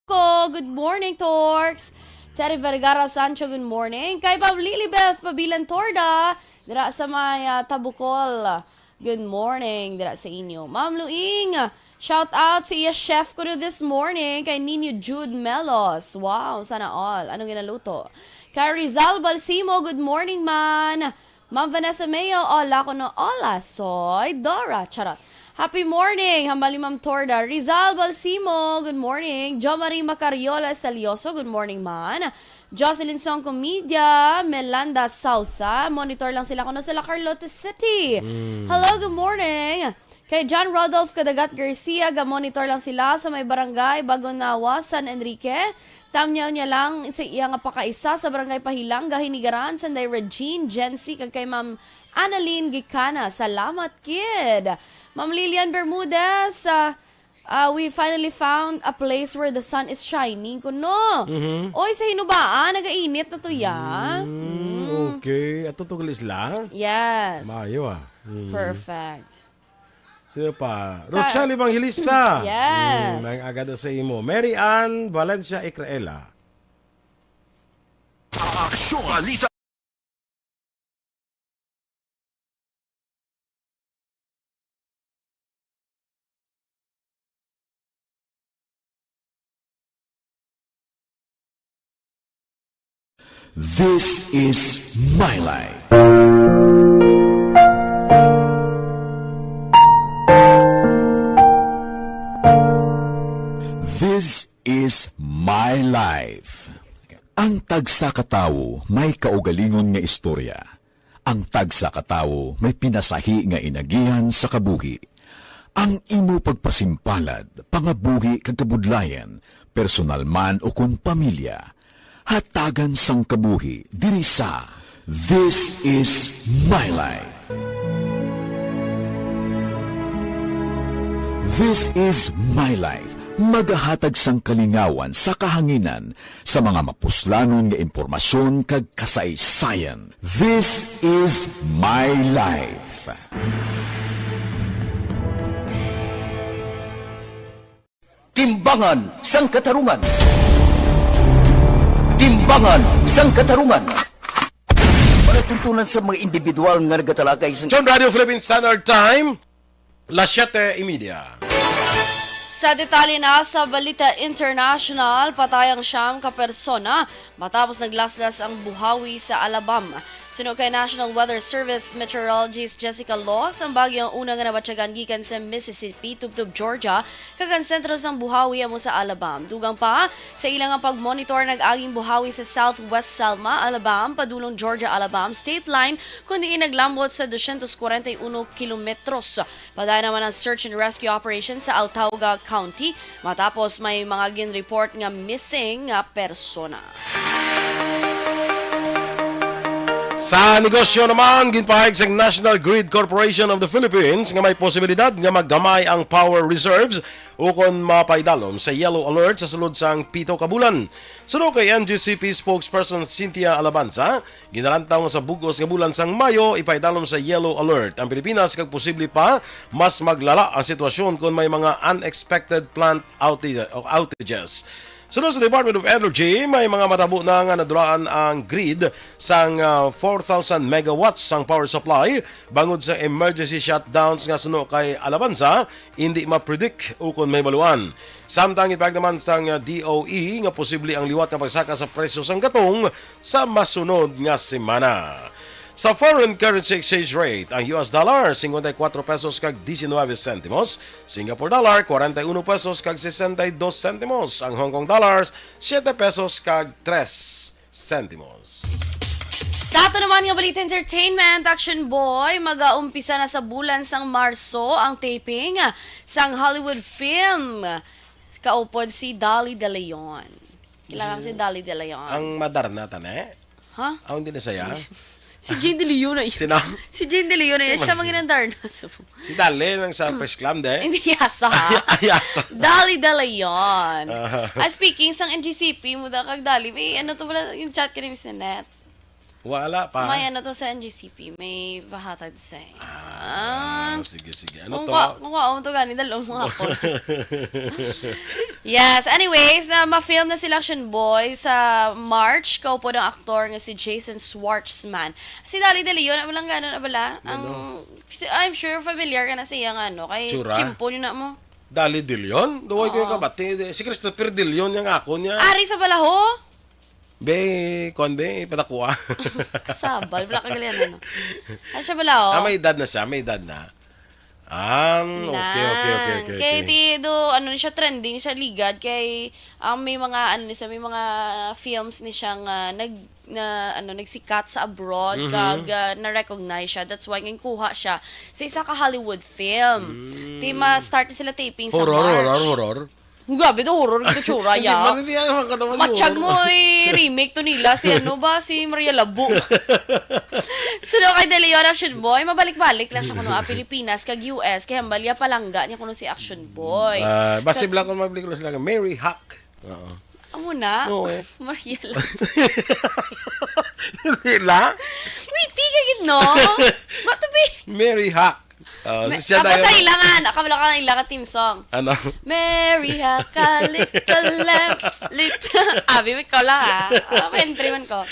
Ko, good morning, Torx. Terry Vergara Sancho, good morning. Kay Ma'am Lilibeth Pabilan Torda, dira sa may, ah, Tabukol. Good morning, dira sa inyo. Ma'am Luing, shout out sa iya chef ko this morning, kay Nino Jude Melos. Wow, sana all. Anong ginaluto? Kay Rizal Balsimo, good morning, man. Ma'am Vanessa Mayo, hola ko no, hola, soy Dora. Charot. Happy morning, hambal ni Ma'am Torda. Rizal Balsimo, good morning. Jo Marie Macariola Estalioso, good morning, man. Jocelyn Song Comedia, Melanda Sausa, monitor lang sila kuno sa La Carlota City. Mm. Hello, good morning. Kay John Rodolph Cadagat Garcia, ga-monitor lang sila sa may barangay Bagonawa, San Enrique. Tamyaw niya lang sa iya nga pakaisa sa barangay Pahilang, Hinigaran, sanday Regine, Jency, kag kay Ma'am Annalyn Gikana. Salamat, kid. Ma'am Lilian Bermudez, ah, ah, we finally found a place where the sun is shining, kuno. Mhm. Oy, sa Hinubaan, nagainit na to, ya. Mm, Mm. Okay. Ato to gali sila? Yes. Maayo, ah. Mm. Perfect. Sino pa? Ka- Rochelle Evangelista. Yes. Mm, may agad sa imo. Mary Ann Valencia Icraela. Aksyon! Balita. This is My Life. This is My Life. Ang tagsa ka tawo may kaugalingon nga istorya. Ang tagsa ka tawo may pinasahi nga inagihan sa kabuhi. Ang imo pagpasimpalad, pangabuhi kag kabudlayan, personal man o kon pamilya, hatagan sang kabuhi diri sa This is My Life. This is My Life, magahatag sang kalingawan sa kahanginan sa mga mapuslanon nga impormasyon kag kasaysayan. This is My Life. Timbangan sang Katarungan. Timbangan sang Katarungan. Palatuntunan sa mga individual nga nagatalakay sa John Radio Philippine Standard Time, las siete y media. Sa detalye na sa balita international, patay ang siyam ka persona matapos naglaslas ang buhawi sa Alabam. Suno kay National Weather Service meteorologist Jessica Laws, ang bagyo ang una nga nabatyagan gikan sa Mississippi tubtob Georgia, kag ang sentro sang buhawi amo sa Alabam. Dugang pa, sa ila nga pagmonitor, nag-aging buhawi sa Southwest Selma, Alabam, padulong Georgia, Alabam state line, kun diin naglambot sa dosyentos kwarenta y uno kilometros. Padayon naman ang search and rescue operation sa Autauga County matapos may mga gin-report nga missing nga persona. Sa negosyo naman, ginpahayag sang National Grid Corporation of the Philippines nga may posibilidad nga maggamay ang power reserves ukon mapaidalom sa yellow alert sa sulod sang pito ka bulan. Suno kay N G C P spokesperson Cynthia Alabanza, ginalantaw nga sa bug-os nga bulan sang Mayo ipaidalom sa yellow alert ang Pilipinas, kag posible pa mas maglala ang sitwasyon kon may mga unexpected plant outage o outages. Suno sa Department of Energy, may mga matabo na nga nadulaan ang grid sang, ah, four thousand megawatts sang power supply bangod sa emergency shutdowns nga suno kay Alabanza, indi ma-predict ukon mahibaluan. Samtang ipahayag naman sang D O E nga posible ang liwat nga pagsaka sa presyo sang gatong sa masunod nga semana. Sa foreign currency exchange rate, ang U S dollar, cincuenta y cuatro pesos kag diecinueve centimos, Singapore dollar, cuarenta y uno pesos kag sesenta y dos centimos, ang Hong Kong dollars, siete pesos kag tres centimos. Sa ato naman nga balita entertainment, Action Boy, magaumpisa na sa bulan sang Marso ang taping sang Hollywood film kaupod si Dolly De Leon. Kilala mo si Dolly De Leon? Ang Madarna, tane? Ha? Ang hindi na saya? Si Jane De Leon na yun. Sino? Si Jane De Leon na yun. Siya Sino? Manginandar na. So, Si Dali nang sa Press Club, de? Hindi, yasa, ha? Yasa. Dolly De Leon. Ah. Ah, speaking sang N G C P, muda kag Dali, may ano to pala, yung chat ka ni Miss Nanette. Wala pa. May ano to sa N G C P, may bahatag sa Ah, Ah. sige, sige. Ano Kung to? kwa-, kung kwaon to gani, dalo mo ako. Yes, anyways, na ma-film na sila Action Boy sa March, kaupod ang aktor nga si Jason Schwartzman. Si Dolly De Leon, amo lang gano'n, abala. Ang, Ano? si-, I'm sure familiar ka na sa iya nga, ano, kay Tsura? Chimpo yun na mo. Dolly De Leon? Duway ko yung Oo. kabati. Si Christopher De Leon yung ako niya. Ari sa Balaho? Be, kwan be, patakuha. Kasabal, wala ka galian, ano? Ano siya bala, oh? Ah, may edad na siya, may edad na. Ah, okay, okay, okay, Nan. okay, Kay okay. ti do, ano ni siya, trending siya ligad kay ang may mga, ano ni siya, may mga films ni siya nga nag na ano nagsikat sa abroad, Mhm. kag ah, na-recognize siya. That's why nginkuha siya sa isa ka Hollywood film. Ti ma-start na sila taping sa Horror, March. Horror, horror. Grabe daw, horror ito tsura, Hindi, ya. man, hindi ako makatawa sa Matsyag horror. Mo, eh, remake to nila si ano ba, si Maria Labo. So, no, kay De Leon Action Boy, mabalik-balik lang siya kuno a Pilipinas kag U S, kay hambal ya palangga niya kuno si Action Boy. Ah, basi bla kung mabalik sila, Mary Hawk. Oo. Amo na? Oo. Maria Labo. Hindi la? Wait, di ka gid, no? What to be? Mary Hawk. Ah, Me- siya Tapos tayo. Sa ilangan, akabala ka ng ilangan theme song. Ano? Mary Hawk, a little lamb, little... Abi, ikaw lang, ah. Ah, may entry man ko.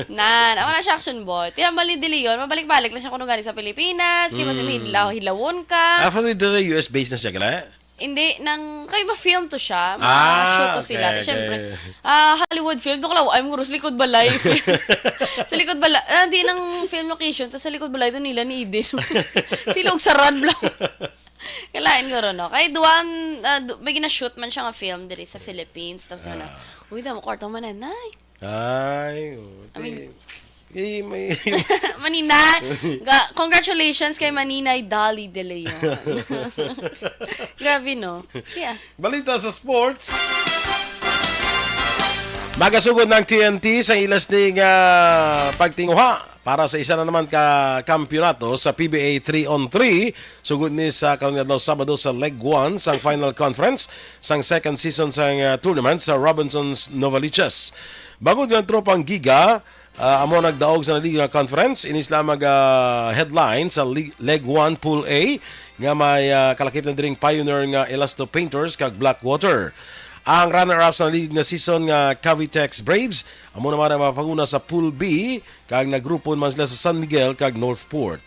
Nan, ako na siya, Action Boy. Tiyan, bali, De Leon, mabalik-balik lang siya kuno gani sa Pilipinas. Kaya mas Mm. hidlaw, hidlawon ka. Ah, from the U S based na siya, gala? Hindi, nang, kay ma-film to siya. Ah, Ma-shoot to sila. okay, Siyempre, okay. ah, Hollywood film, to kalaw, ay, mo, likod balay. Sa likod balay, ah, di nang film location, to sa likod balay, to nila ni Eden. Sila og saran, bla. Kalain ko ron, no? Kay duwan, ah, du- may gina-shoot man siya nga film diri sa Philippines. Tapos, ano, Ah. Uy, damo kwarto mananay. Ay, oh, I mean, eh, may... Maninay, ga- congratulations kay Maninay Dolly De Leon. Grabe, no? Kaya, Balita sa sports. Magasugod ng T N T sa ilas ni nga pagtinguha para sa isa na naman ka kampiyonato sa P B A three on three. Sugod ni sa karon nga adlaw, Sabado, sa Leg one sang final conference sang second season sang ah, tournament sa Robinsons Novaliches. Bangod nga ang tropang Giga, ah, amo nagdaog sa naliga nga conference, inis lamang ah, headline sa Leg, Leg one Pool A nga may ah, kalakip na diring Pioneer nga Elasto Painters kag Blackwater. Ang runner-up sa league nga season nga Cavitex Braves, amo naman ang mapanguna sa Pool B, kag nagrupon man sila sa San Miguel kag Northport.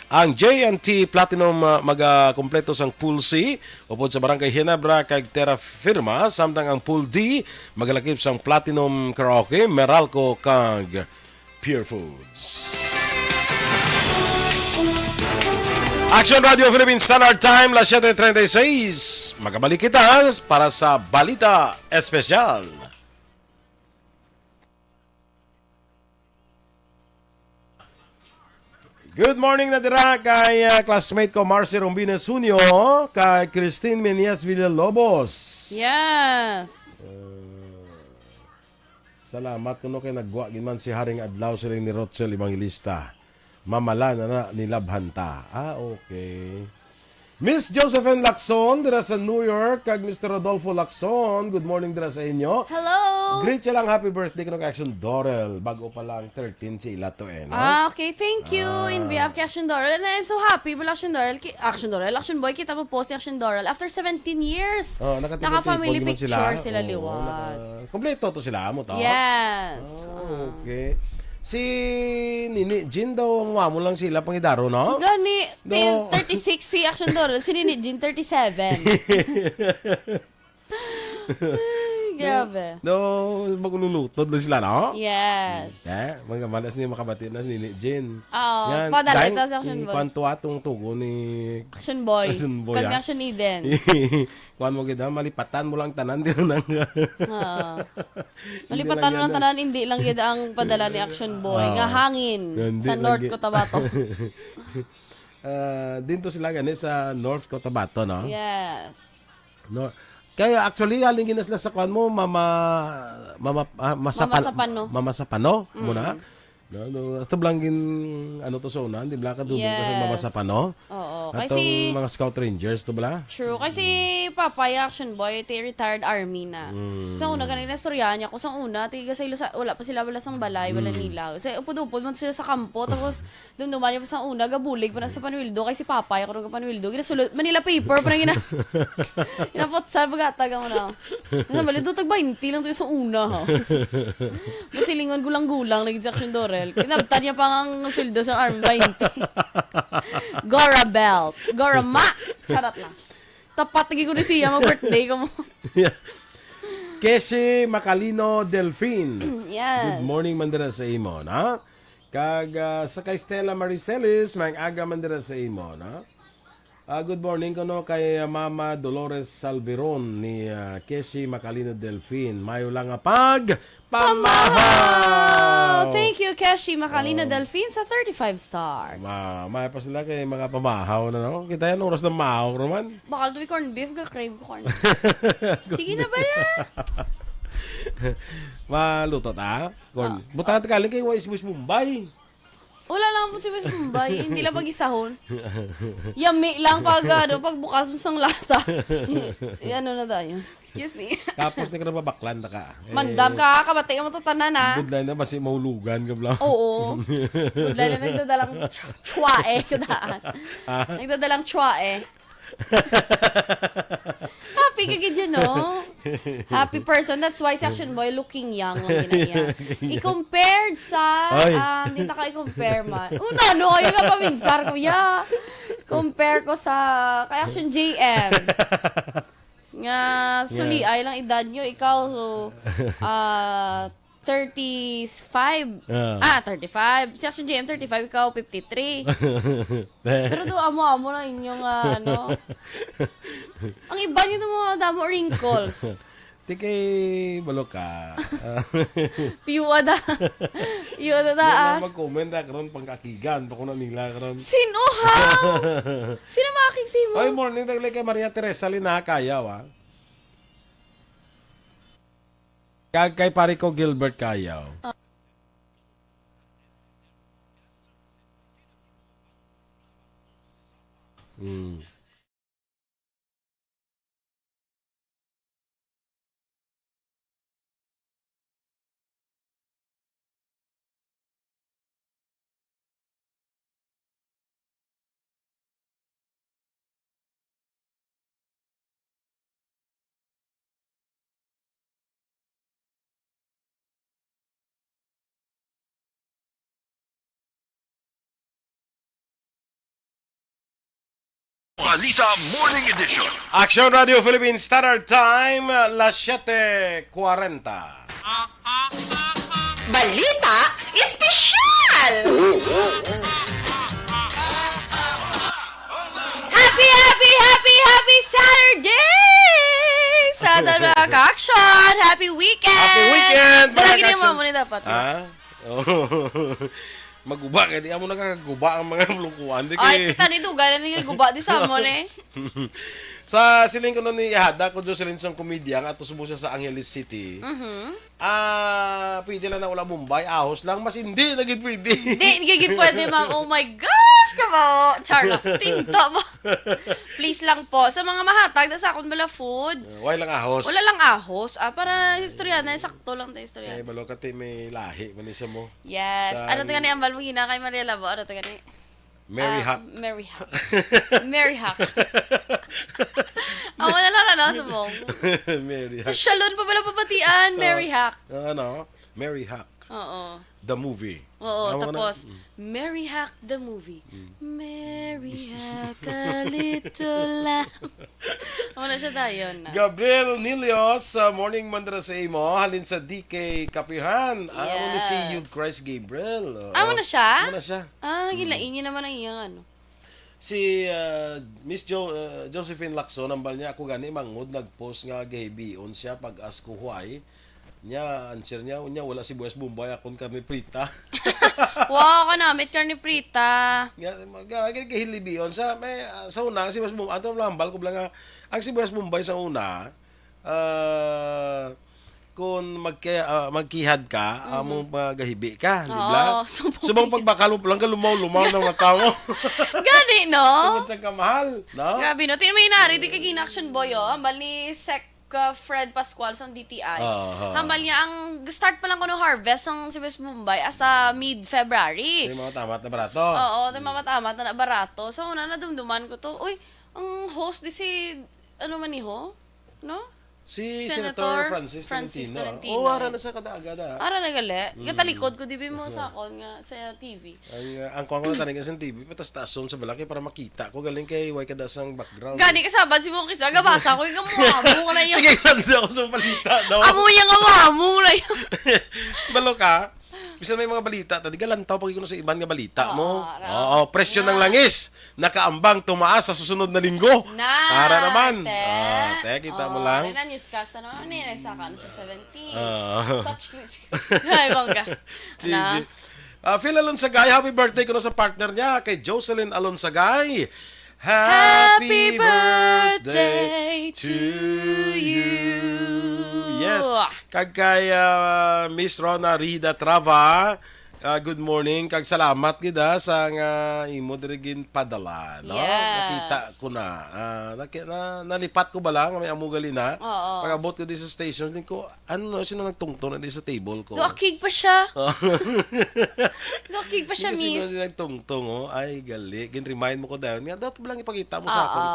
Ang J and T Platinum ah, magakompleto sang Pool C upod sa Barangay Ginebra kag Terra Firma, samtang ang Pool D magalakip sang Platinum Karaoke, Meralco kag Pure Foods. Action Radio Philippine Standard Time, las siete treinta y seis. Magabalik kita para sa Balita Espesyal. Good morning na dira kay ah, classmate ko Marcy Rombines Junio, kay Christine Menias Villalobos. Yes. Salamat kuno kay nagwa gid man si Haring Adlaw siling ni Rochelle Evangelista. Mamala na na nilabhan ta. Ah, okay. Miss Josephine Lacson dira sa New York kag Mister Rodolfo Lacson, good morning dira sa inyo. Hello! Greet siya lang, happy birthday kuno kay Action Dorel. Bago pa lang thirteen si ila to eh, no? Ah, okay. Thank you in Ah. behalf kay Action Doral. And I'm so happy, wala Action Doral. Ki- Action Doral, Action Boy, kita po post ni Action Doral. After seventeen years, Oh, nakatipon-tipon naka-family naman picture sila. sila Oo, liwat. naka- Kompleto to sila, amo to? Yes. Oh, Ah. okay. Si Nini Jean daw, ang wamo lang sila pangidaro, no? Gani, No. thirty-six si Action Doral, si Nini Jean, thirty-seven. Ay, grabe. No, magululutod na sila, no? Yes. Eh, mga malas ni makabati na si Nini Jean. Oo, Yan, padala dahil ito sa Action yung Boy. kwan to atong tugo ni Action Boy. Action Boy, Kag ah. Action Eden. Kuan mo gid, ah, malipatan mo lang tanan, di na nga. Oo. Malipatan mo lang tanan, hindi lang gid ang padala ni Action Boy, Oo. nga hangin Hindi sa lang North gid. Cotabato. Ah, dito sila gani sa North Cotabato, no? Yes. No. Kaya actually, galing gina sila sa kuan mo, mama, mama, ah, masapano. Mamasapano. Mamasapano, muna. No, no, ito blang gin, ano to sa una, di bla kadugong ka sa Yes. mamasapano? Oo. Atong Kasi, mga Scout Rangers, to bla? true. Kasi Papa, yung Action Boy, ito yung retired army na. Mm. Sa una, ganun, nastoryahan niya ako. Sa una, tiga sa ilo, sa, wala pa sila, wala sang balay, wala Mm. nilaw. Sa upod-upod mo sila sa kampo, tapos dumduman niya pa sa una, gabulig pa na sa panwildo, kay si Papa, yung ako panwildo. Ginasulod, Manila paper, pa na gina-, ginaputsal, pagkatag ako na. Nasa bali, do tag twenty lang to sa una, ha. Masilingon, gulang-gulang, lagi sa Action Dorel. Kinabtan niya pa nga ang sweldo sa army, twenty. Gora bells. Gora ma! Charot lang. Tapat lagi ko ni siya, mag-birthday ko mo. Keshi Macalino Delfin. Yes. Good morning, mandira sa imo, na? Kag ah, sa kay Stella Maricelis, may aga mandira sa imo, na? Ah, good morning kuno kay, ah, Mama Dolores Salveron ni, ah, Keshi Macalino Delfin. Mayo lang nga pag pamahaw! Pamahaw! Thank you, Keshi Macalino Um, Delfin, sa thirty-five stars. Ma-, may pa sila kay mga pamahaw na, no? Kita yan, oras na mahaw naman. Bakal to may corned beef, ga-crave ko corned beef. Sige na ba na? Maluto ta? Corn. Ah, Butangan ta galing kay Wise Wise Bombay. Wala lang po si West Bombay. Hindi lang pag-isahon. Yami lang pag, ano, pagbukas mo sang lata. Eh, ano na tayo? Excuse me. Tapos di ka nababaklan na ka. Eh, Mandam ka, kamatay mo tatanan, ah. Budlay na, basi mahulugan ka bla. Oo. Budlay na nagdadalang tswa, eh, kadaan. Ah? Nagdadalang tswa, eh. Happy ka gid dyan, no? Happy person. That's why si Action Boy looking young ang ginaya. I-compare sa, Ay. um, di na ka i-compare man. Una, no, kayo nga paminsar, kuya. Compare ko sa, kay Action J M. Nga, Yeah. suliay lang edad nyo, ikaw, so, ah, thirty-five. Ah. Ah, thirty-five. Si Action J M thirty-five, ikaw fifty-three. Pero do amo-amo lang inyong, ah, ano. Ang iba nito mga damo wrinkles. Di kay balo ka. Piwa da. Piwa da Di na taas. mag-comment na karon pangkakigan pa ko na nila karon. Sino ha? Sino makakig simo? Ay, morning, taglay kay Maria Teresa Linaha Kayaw, ah. Kag kay pare ko Gilbert Kayaw. Ah. Mm. Balita Morning Edition. Action Radio Philippines Standard Time, las siete cuarenta. Balita Espesyal! Happy, happy, happy, happy Saturday! Sa aton mga ka-action, happy weekend! Happy weekend, Dala mga gini ka-action. Mo ni dapat, no? Ha? Oh. Maguba kay di amo nakaguba ang mga lungkuan, di Ay, kay kita ni duga na ni guba di sa amo, eh. Sa siling ko nun ni Hada, kung Jocelyn sang komedya, nga ato subong siya sa Angeles City. Mhm. Ah, pwede lang na wala Bombay, ahos lang, mas hindi na gid pwede. Hindi, hindi gid pwede, ma'am. Oh my gosh, ka ba? Char lang. Tinta ba? Please lang po. Sa mga mahatag na sa akon bala food, Ah, why lang ahos? Wala lang ahos. Ah, para istorya na, sakto lang ta istorya. Eh, balo ka ti may lahi man ni sa mo. Yes. Sa Ano to gani ang balbugina kay Maria Labo? Ano to gani? Mary Ah, Hack. Mary Hack. Mary Hack. Amo na lang, ano, subong. Mary Sa Hack. Shalon pa bala pabatian, Mary Ah, Hack. ah, ano? Mary Hack. Oo. The movie. Oo, Tama ko na? tapos, Mm. Mary Hack the movie. Mm. Mary Hack a little lamb. Amo na siya dayon na. Gabriel Nilios, sa morning mandra sa imo, halin sa D K Kapihan. Ah, amo ni si Yes. Youth Christ Gabriel. Oo. Amo na siya? Amo na siya. Ah, Mm. gilain niya naman ang iyang ano. Si, ah, Miss Jo-, ah, Josephine Lacson, ang bal niya, ako gani, mangod, nag-post nga gahibion siya pag ask ko why. Nya, answer niya, unya, wala si Buwes Bombay, akon karne prita. Wow, kanamit karne prita. Nga, mag-, ah, gahilibion sa, may, ah, sa una, si Buwes Bombay, ato lang, hambal ko lang nga, ang si Buwes Bombay sa una, ah, kung magke-, ah, magkihad ka, Mhm. among magahibi ka, di Oo, ba? subong Subong pag-, pagbakal mo, pulang ka lumaw-lumaw ng mata mo. Gani, no? Tungod sa kamahal, no? Grabe, no? Tingnan mo yun, Ari, di ka gina-action boy, oh. Hambal ni Sec, uh, Fred Pascual sang D T I. Oo, oo. Hambal niya, ang start pa lang kuno harvest sang si West Mumbai hasta mid-February. May mga tamat na barato. Oo, may mga tamat na barato. So, una, nadumduman ko to. Uy, ang host di si, ano man ni ho? No? Si Senator Senator Francis Francis Tolentino. Tolentino. Oh, ara na sa kada-agada. Ara na gali. Mm. Gatalikod ko, di ba mo sa akon nga sa T V. Ang, uh, ang kuwan ko na tanig sa T V, patas-tason sa balaki para makita ko. Galing kay way kada sang background. Gani ka sabad si Mokis, agabasa ko, ikaw mo, amo ka na yun. Tigay lang din ako sa balita, no? Amo yan, amo, amo na yun. Balo ka? Bisan may mga balita, ta, di galantaw pa gyud ko sa iban nga balita mo. Oo, ra. Oo, presyo ng langis nakaambang tumaas sa susunod na linggo. Na, Para naman. Te. Ah, te, kita mo Oo, lang. Ano na, newscast na naman, eh, nagsaka na sa seventeen. Ah. Touch screen. Ay, bongga. Sige. Ano? Ah, Phil Alonsagay, happy birthday kuno sa partner niya, kay Jocelyn Alonsagay. Happy Happy birthday birthday to to you. you. Yes. Kag kay, ah, Miss Rona Rida Trava, ah, good morning. Kag salamat gid, ah, sa nga imo diri ginpadala, no? Yes. Nakita ko na. Ah, naki-, na, nalipat ko ba lang? May amo gali na. Oo. Pag-abot ko di sa station, din ko, ano, sino nagtungtong na di sa table ko? Duakig pa siya. Duakig pa siya, Hindi kasi miss. Sino nagtungtong, oh. Ay, gali. Gin-remind mo ko dayon. Nga, dapat ba lang ipakita mo sa Oo. akon?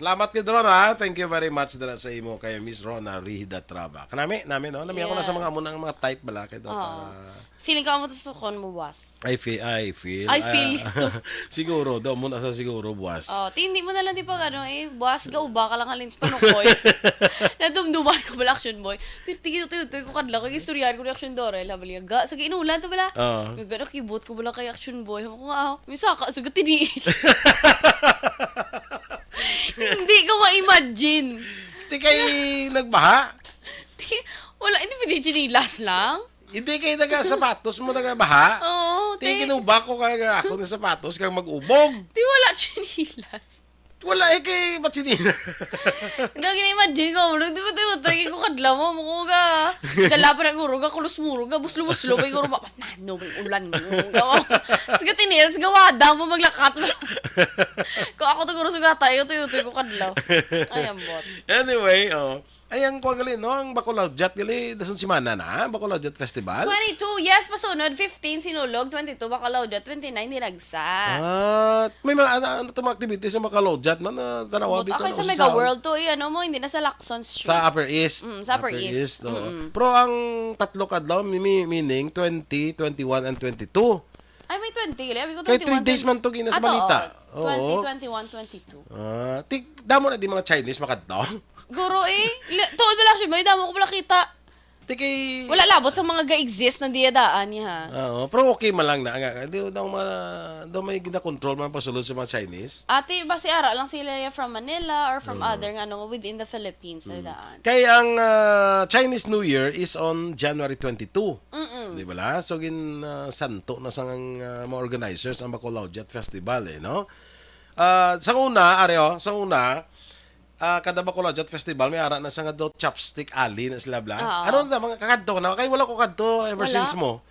Salamat kay Ron, ha? Thank you very much dira sa imo kay Miss Rona Rihida Traba. Kanami, nami, no? Nami ako na sa mga Yes. amo na ang mga type bala kay dapat, Oo. ah, Feeling ko amo to sukon mo, boss. I feel, I feel, I feel ah, ito. Siguro, daw mo na sa siguro, buwas. Oh, ti, hindi mo na lang, di pag ano, eh, buwas, gauba ka lang halin sa panukoy. Nadumduman ko bala, Action Boy. Pero tigil, tuyo, tuyo ko kadla, kay istoryahan ko ni Action Dorel, habal niya, ga, sa giinulan to bala. Oo. Nga gano'n, kibot ko bala kay Action Boy. Hamo ko nga, ah, may saka, sugat tiniis. Hindi ko ma-imagine. Ti kay nagbaha? Ti, wala, hindi pwede chinilas lang? Hindi kay nagasapatos mo, nagabaha? Oo, Ti, te. Ginuba ko kay nga ako ni sapatos kag mag-ubog. Ti, wala chinilas. Wala, eh, kay ba't sinina? Hindi ko gina-imagine ko, ano, di ba, di ba, di ko kadlaw mo, mo ko ga, dala pa na guro, ga, kulos-muro, ga, buslo-buslo, pa guro, ma-, ano, may ulan, mo ko ga, sige, tinilas, gawa, dang mo maglakat. Kung ako to, guro, sugata, iyo to, iyo to, ko kadlaw. Ay, ambot. Anyway, oh. Ay, ang kuwan gali, no? Ang Bacolawjat gali, dason semana na, Bacolawjat Festival. Twenty-two, yes, pasunod, fifteen, Sinulog, twenty-two, Bacolawjat, twenty-nine, Dinagsa. Ah, may mga, ano, ano to, mga activities sa Bacolawjat man, ah, tanawa But bitaw okay, na sa sa Mega South. World to, eh, ano mo, hindi na sa Lacson Street. Sa Upper East. Mm, sa Upper Upper East. East, oo. Mm-mm. Pero ang tatlo ka adlaw, mi-, mi-, meaning twenty, twenty-one, and twenty-two. Ay, may twenty, gali. Abi ko Kay three twenty-one, days twenty. Man to gina sa Ah, balita. Oo. Twenty, twenty-one, twenty-two. Ah, ti-, damo na di mga Chinese makadto. Guro, eh. Li-, tuod wala, actually, may damo ko pala kita. Ti kay Wala labot sa mga ga-exist na diyadaan niya, ha? Oo, pero okay man lang na nga. Di daw ma-, daw may gina-control man pasulod sa mga Chinese. Ate, basi ara lang sila ya from Manila or from Mm. other nga, ano, within the Philippines na Mm. daan. Kay ang, ah, Chinese New Year is on January twenty-two. Mm-mm. Di ba la? So, gin, ah, santo na sa, ah, mga organizers ang Bacolawjat Festival, eh, no? Ah, sa una, ari, oh, sa una, ah, kada Bacolawjat Festival, may ara na sa nga daw chopstick ali na sila, bla. Oo. Ano na, mga kakadto na? Kay wala ko kadto ever Wala. Since mo.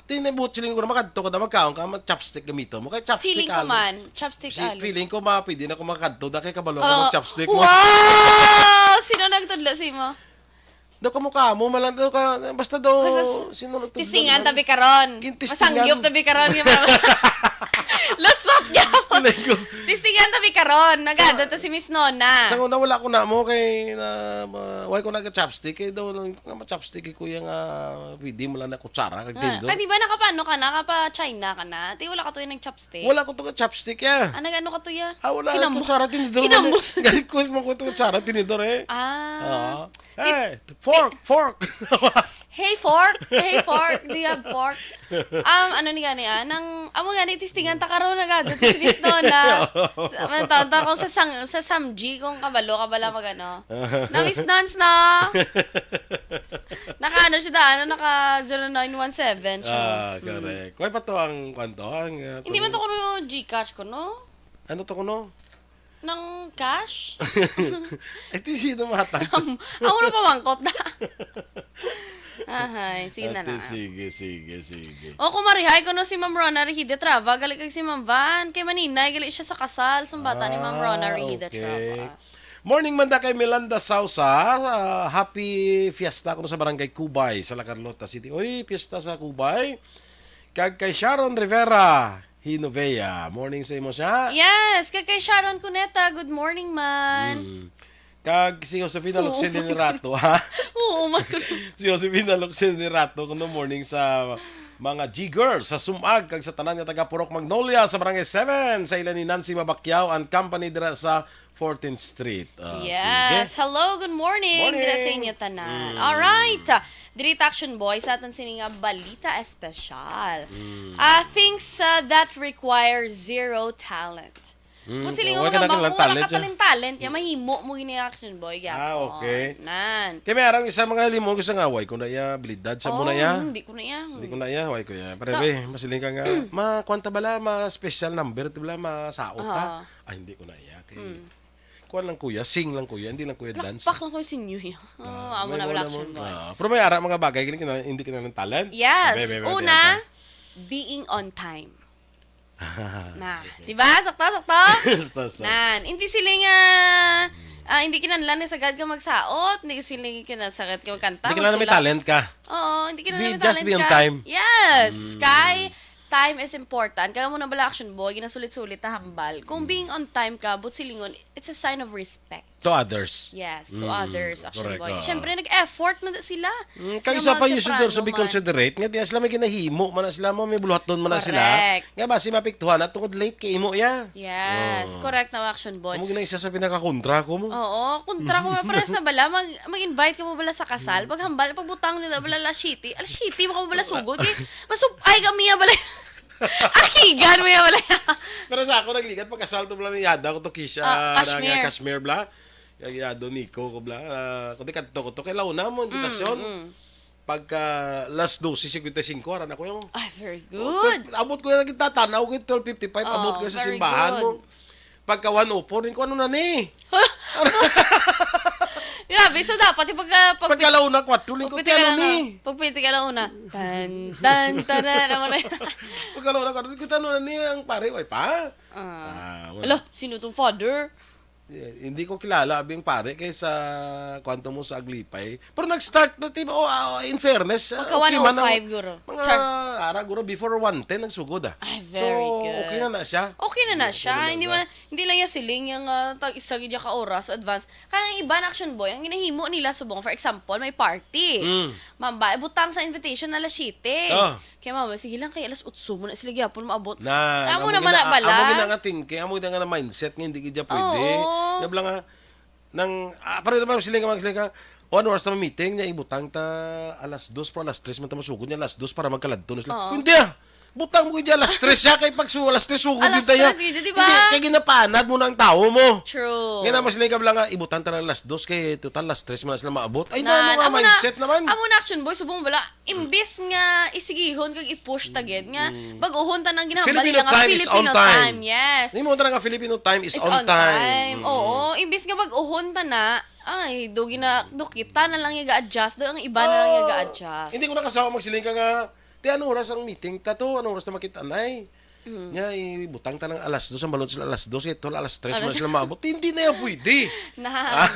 Tinibot siling ko na makadto ka na magkaon ka, mag-chopstick gamito mo. Kay chopstick Feeling ko ali. Man, chopstick Si, ali. Feeling ko ma, pwede na ko makadto na kay kabalo ka Oo. Mag-chopstick mo. Wow! Sino nagtudlo sa imo? Daw kamukha mo, malang daw ka, basta daw, Basta s-, sino nagtudlo Tistingan man? Tabi karon. Yung tistingan. Masangyop tabi karon. Yung mga lusot niya. Feeling ko. Tistingan tabi karon. Nagado Sa to si Miss Nona. Sa una, wala ko na mo kay na, ma-, why ko nag-chopstick? Kay daw lang nga ma-chopstick kay kuya nga pwede mo lang na kutsara kag Ah, tinidor. Kadi ba nakapano ka na? Kapa China ka na? Ti wala ka to yung nag-chopstick? Wala ko to ka chopstick, ya. Ah, nag-ano ka to, ya? Ah, wala. Kinambos. Kutsara, tinidor. Kinambos. Galit ko mo ko to kutsara, tinidor, eh. Ah. Oo. Ti- Hey, fork, fork. Hey, fork. Hey, fork. Do you have fork? Um, ano ni gani, ah? Nang, amo gani, tistingan ta karon na gado. Ti si Miss Nona. Sa, man, taon ta kung sa sang-, sa Samji, kung kabalo ka bala mag-ano. Na Miss Nons na. Naka ano siya daan, naka zero nine one seven siya. Ah, Hmm. Correct. Kaya pa to ang kwanto, ang, uh, Hindi man to kuno Gcash ko, no? Ano to kuno? Nang cash? Eh, di sino matag? Ang, ang una pamangkot na. Ahay, sige na Ate, lang. Sige, sige, sige. O, kumarihay ko no si Ma'am Rona Rehide Trava, gali kag si Ma'am Van, kay maninay, gali siya sa kasal, sumbata ni Ma'am Rona Ah, Rehide okay. Trava. Morning man da kay Milanda Sausa, ah, happy fiesta kuno sa Barangay Cubay, sa La Carlota City. Uy, fiesta sa Cubay. Kag kay Sharon Rivera Hinovea. Morning sa imo siya. Yes, kag kay Sharon Cuneta, good morning man. Mm. Kag si Josefina Oo. Luxin Nirato, ha? Oo, man ko. Si Josefina Luxin Nirato, kuno morning sa mga G-girls sa Sumag kag sa tanan nga taga Purok Magnolia sa Barangay seven, sa ila ni Nancy Mabakyaw and company dira sa fourteenth Street. Ah, Yes. sige. Hello, good morning. Morning. Dira sa inyo tanan. Mm. Alright. Diri ta, Action Boy, sa aton sini nga balita espesyal. Mm. Ah, things, ah, that require zero talent. Mm, Kung sila wala nga ka na mga kilang wala talent, ka talent-talent, ya, mahimo mo gini, Action Boy, Ah, gyapon. okay. Nan. Kaya may arang isa mga limo ko sa nga, "Way ko na iya, abilidad sa mo na Oh, iya." hindi ko na iya. Hindi ko na iya, way ko iya. Pero, So be, masiling ka nga, "Ma, kwan ta bala, ma special number ta bala, ma sao ta." Oo. "Ay, hindi ko na iya. Kay, Mm. kwan lang kuya, sing lang kuya, hindi lang kuya dance." Palakpak lang ko sa inyo, ya. Oh, Ah, amo may na mo wala, na mo. Action Boy. Ah, pero may ara mga bagay, hindi ka na, hindi ka na ng talent. Yes. Be, be, be, be, Una, be, be. being on time. Na, di ba? Sakto, sakto? Sakto, sakto. Nan, hindi sila nga, ah, hindi kinahanglan na sagad ka magsaot, hindi sila kinahanglan sagad ka magkanta, Hindi kinahanglan may magsulak. talent ka. Oo, hindi kinahanglan Be, may just talent be on ka. time. Yes, Mm. kay time is important. Kaya mo na bala, Action Boy, ginasulit-sulit na hambal. Kung Mm. being on time ka, but silingon, it's a sign of respect. To others. Yes, to Mm, others, Action correct, Boy. oo. Siyempre, nag-effort man sila. Mm, kay Nga isa pa, mga you should also be soprano man. considerate. Nga di sila may ginahimo man na sila mo, may buluhaton man na sila. Correct. Nga basi mapiktuhan na tungod late kay imo, ya. Yes, Oo. correct na, Action Boy. Amo gina isa sa pinakakontra ko mo. Oo, kontra ko, parehas na bala. Mag, mag-invite ka mo bala sa kasal. Mm. Paghambal, pagbutang nila bala alas siyete. Alas siyete, maka mo bala sugod. Eh, masupay kami ya bala. Akigan mo ya bala. Pero sa ako, nagligat, pagkasal to bala ni Yada ko to, Kisha, Ah, na nga Kashmir. Kashmir bala. Kag ya Don Nico ko bala. Ah, kundi kadto ko to kay launa mo, imbitasyon. Mm, mm. Pagka alas dose cincuenta y cinco, aran ako yung Ay, very Oh, good. tw-, abot ko yung nagtatanaw ko yung twelve fifty-five, abot Oh, ko sa very simbahan good. mo. Pagka one oh four, ko ano na ni? Grabe, so dapat yung pagka, pag Pagka launa, kwatro, lingkod Pagpiti ka kaya lang ni. na. Pagpiti ka lang una. Tan, tan, tan, na naman na. Pagka launa, kwatro, lingkod ano na ni ang pare, way pa? Ah. Ah, wala. Hala, sino tong father? Eh, hindi ko kilala abing pare kay sa kwanto mo sa Aglipay. Pero nag-start na, di ba, oh, ah, in fairness, ah, Pagka okay man ang one oh five, guro. mga Char. ara, guro, before one ten nagsugod, ah. Ay, very So, good. okay na na siya. Okay na na Okay siya. na Hindi siya. man, hindi lang yung siling yung, ah, tag isa gid ka oras advance. Kaya ang iba na Action Boy, ang ginahimo nila subong, for example, may party. Mm. Mamba, butang sa invitation na alas siyete. Ah. Kaya mama, sige lang, kay alas otso mo na sila gyapon maabot. Na, Amo amo naman gina-, na bala. amo gina nga thinking, amo gina nga na mindset nga hindi gid pwede. Oo. Nga bala nga, nang, ah, pareho naman sila nga, sila nga, "O, ano oras ta meeting?" Niya, "Ibutang ta alas dos, pero alas tres man ta masugod niya, alas dos para magkaladto na sila." Oo. Hindi ah! Butang mo gid alas tres siya, kay pag su-, alas tres sugod Alas din tayo. tres, di, di ba? Hindi, kay ginapanad mo na ang tao mo. True. Nga naman sila nga bala nga, "Ibutang ta lang alas dos, kay total alas tres man na sila maabot." Ay, Na, na, ano nga amo na, mindset naman? amo na Action Boy, subong bala, imbis nga isigihon kag i-push ta gid nga Mm. bag-ohon ta nang ginahambal Filipino nila nga time is on Filipino time. time. Yes. Nimo ta nga Filipino time is It's on on time. time. Mm. Oo, imbis nga bag-ohon ta na, ay, do gina, do kita na lang yung ga-adjust, do ang iba na lang yung Oh, ga-adjust. hindi ko nakasawa magsiling ka nga, "Ti, ano oras ang meeting ta to? Ano oras na makita, nay?" Mm. Nya, ibutang ta ng alas dos, ang balon sila alas dos, ito alas tres man Alas sila maabot. Hindi na yan pwede. Na. Ah.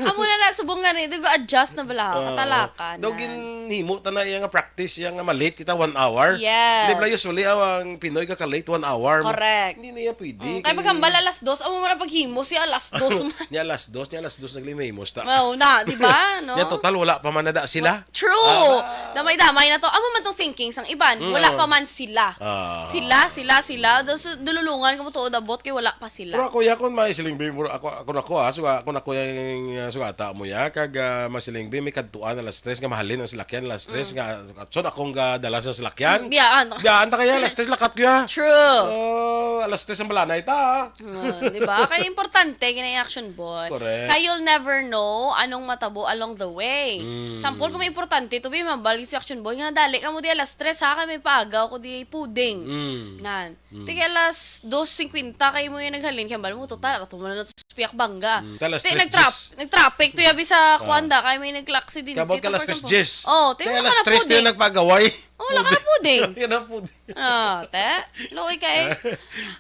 Amo na na, subong nga na, ito go adjust na bala, Oo. katalakan Daw na. ginhimo ta na iya nga practice, iya nga malate kita one hour. Yes. Di ba usually, aw, ang Pinoy ka ka-late one hour? Correct. Hindi na yan pwede. Mm, kaya Kay paghambal alas dos, amo mo na paghimo siya alas dos man. Niya alas dos, niya alas dos naglimimos ta. Mao na, di ba? No? Niya total, wala pa man na da sila. True. Ah. Damay-damay na to. Amo man tong thinking sang iban. Mm, Wala oo. pa man sila. Ah. Sila, sila, sila. Daw su-, dululungan ka mo tuod abot kay wala pa sila. Pero ako, ya, kung may siling bi, mura-, ako, ako na ko, ah, suga-, ako na ko yung, ah, sugata mo, ya, kag, ah, masiling bi, may kadtuan alas tres nga mahalin ang salakyan, alas tres Mm. nga, so, akong gadala sa salakyan. Mm, biyaan. Biyaan ta kaya, alas tres lakat ko, ya. True. Oh, alas tres ang balanay ta, ah. Oh, di ba? Kaya importante, gina-action, boy. Correct. Kaya you'll never know anong matabo along the way. Mm. Sampol, kung may importante, to be, mabalik si action, boy, nga dali ka mo di alas tres, ha? Kaya may paagaw ko di pudding. Mm. Nan. Mm. Tigil alas dos cincuenta kayo mo yung naghalin. Kaya bala mo, total, ato mo na nato sa Piak Bangga. Mm. Alas Ti, tres nagtrap-, diyes. nagtraffic to yabi sa Ah. Kuanda, kaya may naglaksi din. Kaya about dito, ka alas for example. tres diyes. Oh, Kaya tayo alas mga tres din pudding. nagpagaway. Oh, wala ka na pudding. Hindi ka na pudding. Ah, te? Luoy ka eh.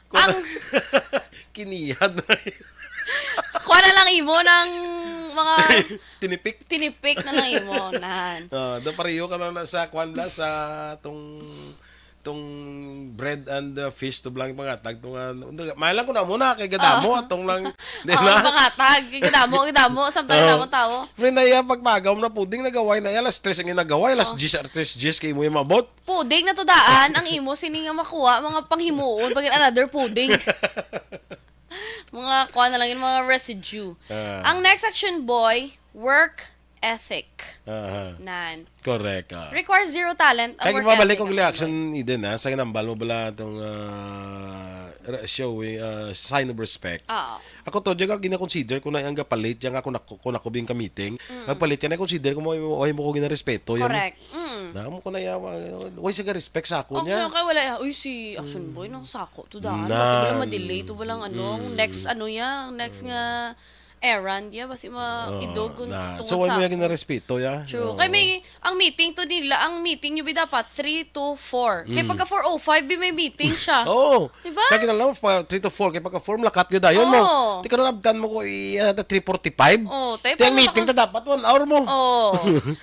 Kuwan Ang na- Kiniyad na. Kuha na lang imo ng mga Tinipik. tinipik na lang imo. Nan. Ah, do pareho ka na, na sa kwan na sa tong tong bread and, uh, fish to lang pangatag tong, uh, may lang ko na muna kay gadamo Oo. atong lang, di Oo, na? pangatag. Gadamo, gadamo. Samtang Oo. gadamo tao. Friend na iya, pagpagaw na puding nagaway na iya. Alas tres ang ginagaway. Alas Oh. diyes, alas tres diyes kay mo yung mabot. Puding na to daan. Ang imo, sini nga makuha, mga panghimuon. Pag another puding. Mga kuha na lang yung mga residue. Ah. Ang next action, boy, work ethic. Aha. Nan. Correct, ah. Requires zero talent ang Kaya work mabalik ethic. Kong reaction, Eden, ha? Sa ginambal mo bala itong, ah, ra-, show, eh, ah, sign of respect. Oo. Ako to, diyan ka gina-consider ko na ang gapalit, diyan ako nak-, kung ako bing ka-meeting. Mm. Nagpalit ka na, consider ko mo, mo, mo ko ginarespeto. Yan. Correct. Mm. Na, mo ko na yawa, why siya respect sa ako Ang niya? Siya kay wala, uy, si Action Boy, nang sako, to daan. Na. Basta wala ma-delay, to walang ano, ang Mm. next ano ya, ang next Mm. nga errand ya, basi ma-, Oo, idog kung na. tungod So, why sa mo yung ako. Ginarespeto, ya? True. Oo. Kay may, ang meeting to nila, ang meeting nyo bi dapat three to four. Kay Mm. pagka four oh five, bi may meeting siya. Oo. Diba? Kaya kita lang, pa, three to four, kaya pagka four, lakat yun dayon mo. Oo. Di ka na abtan mo ko, i-, ah, three forty-five. Oo, tayo Di ang pala meeting naka- ta dapat one hour mo. Oo.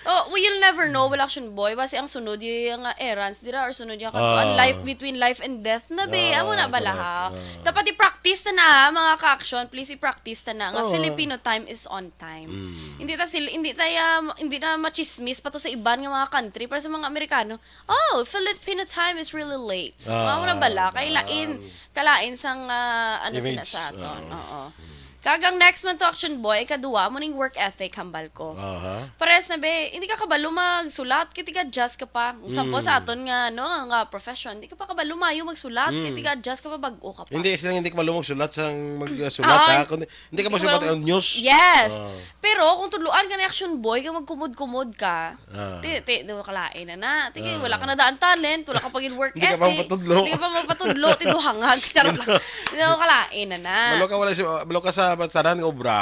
Oh, well, you'll never know, wala action boy. Basi ang sunod yung nga errands, dira, or sunod yung kato. Ah. Ang life, between life and death na, be. Ah, Amo na bala, correct. Ha? Ah. Dapat i-practice na na, ha, mga ka-action. Please, i-practice na na. Nga Oo. Filipino time is on time. Mm. Hindi ta sil-, hindi tayo, hindi na machismis pa to sa iban nga mga country. Para sa mga Amerikano, "Oh, Filipino time is really late." Ah, Amo na bala. Kay lain, ah. Kalain sang, ah, ano sila Image, sa aton. Oo. Oo. Kag ang next man to, action boy, ikaduha, mo ning work ethic, hambal ko. Aha. Pares na, be, hindi ka kabalo magsulat, kay tiga-adjust ka pa. Sample Mm. sa aton nga, ano, nga profession, hindi ka pa kabalo mayo magsulat, kay Mm. tiga-adjust ka pa, bag-o ka pa. Hindi, sila hindi kabalo magsulat, sang magsulat, Ah, ha? Kundi, hindi ka hindi ka magsulat kabalo ang news. Yes. Ah. Pero kung tudloan ka ni action boy, kung magkumod-kumod ka, Ah. Ti, ti, di mo kalain na na. Ti, Ah. wala ka na daan talent, wala ka pa gid work Hindi ka pa ethic. Mapatudlo. Hindi ka pa mapatudlo, ti, duhangag. Charot lang. Di mo kalain na na. Malo ka, wala si, malo ka sa, sa tanan nga obra,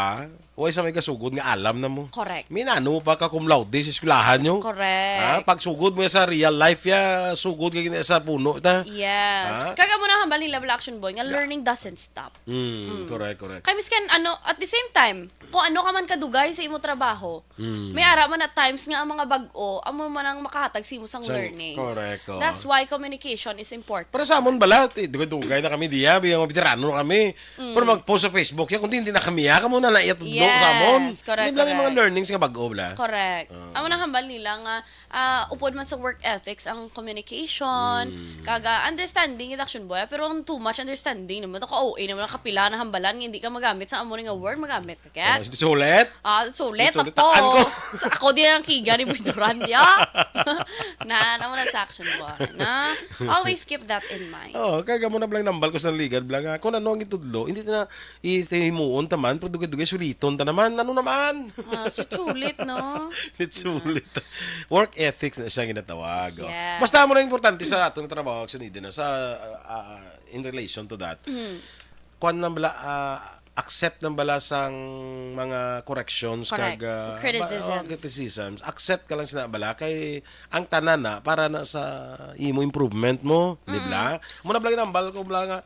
way sa may kasugod nga alam na mo. Correct. Minano pa ka cum laude sa eskwelahan nyo? Correct. Ha? Pag sugod mo sa real life ya, sugod ka gina sa puno ta. Yes. Ha? Kag amo na hambal nila, wala action boy, nga Yeah. learning doesn't stop. Mm, Mm. Correct, correct. Kay miskan, ano, at the same time, kung ano ka man kadugay sa imo trabaho, Mm. may ara man at times nga ang mga bag-o, amo man ang makahatag sa imo sang Sang, learnings. Correct, oo. That's why communication is important. Pero sa amon bala, ti-, dugay-dugay na kami diya, biyang mga veterano na kami. Mm. Pero mag-post sa Facebook, ya, kundi hindi na kami, ya, kamo na na iya tudlo sa amon. Yes, correct, Hindi lang yung mga correct. learnings nga bag-o, bala. Correct. Ah. Amo nang hambal nila nga, ah, upod man sa work ethics ang communication, Mm. kag, ah, understanding in action boy, pero ang too much understanding naman, to ka O A naman, ang kapila na hambalan, nga hindi ka magamit sa amo nga word, magamit ka, kat? Ah, sulit? Ah, sulit, Sulit, ako. takan ko. Sa ako di ang kiga ni Boy Duran, ya. Na, na mo na sa action boy, na. Always keep that in mind. Oh, kaya mo na blang nambal ko sa ligad, blang, ah, kung ano ang itudlo, hindi na i-, himuon ta man, pero dugay-dugay suliton ta naman. Ano naman? Ah, so sulit, no? It's sulit. Work ethics na siya ginatawag, oh. Yes. Basta mo na importante sa atong trabaho, actually, din, no? Sa, ah, ah, in relation to that. Mm. Kuwan lang bala, ah, accept lang bala sang mga corrections Correct. Kag, ah, Criticisms. ba-, oh, criticisms. Accept ka lang sina bala kay ang tanan na para na sa imo improvement mo, di Mm. ba? Muna bala ginambal ko bala nga,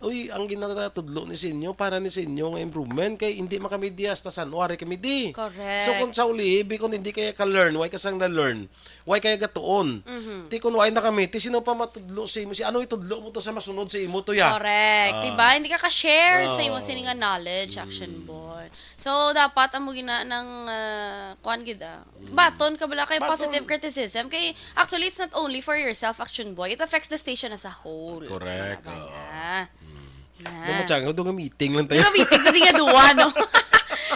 "Uy, ang ginatudlo ni sa inyo, para ni sa inyo nga improvement, kay hindi man kami di hasta San Juan kami di." Correct. So, kung sa uli, bi-, kung hindi kaya ka-learn, why ka sang na-learn? Why kaya gatuon? Mhm. Ti kung why na kami, ti sino pa matudlo sa imo? Si ano itudlo mo to sa masunod sa imo to, ya? Correct. Ah. Diba? Hindi ka ka-share sa imo Oh. sini nga knowledge, Mm. action boy. So, dapat amo gina ng, ah, kuwan gid, ah. Mm. Baton ka bala kay Baton. positive criticism. Kay, actually, it's not only for yourself, action boy. It affects the station as a whole. Correct, Diba oo. na? Mm. Na. Nung matsanga, doon nga meeting lang tayo. Doon nga meeting, doon nga duwa, no?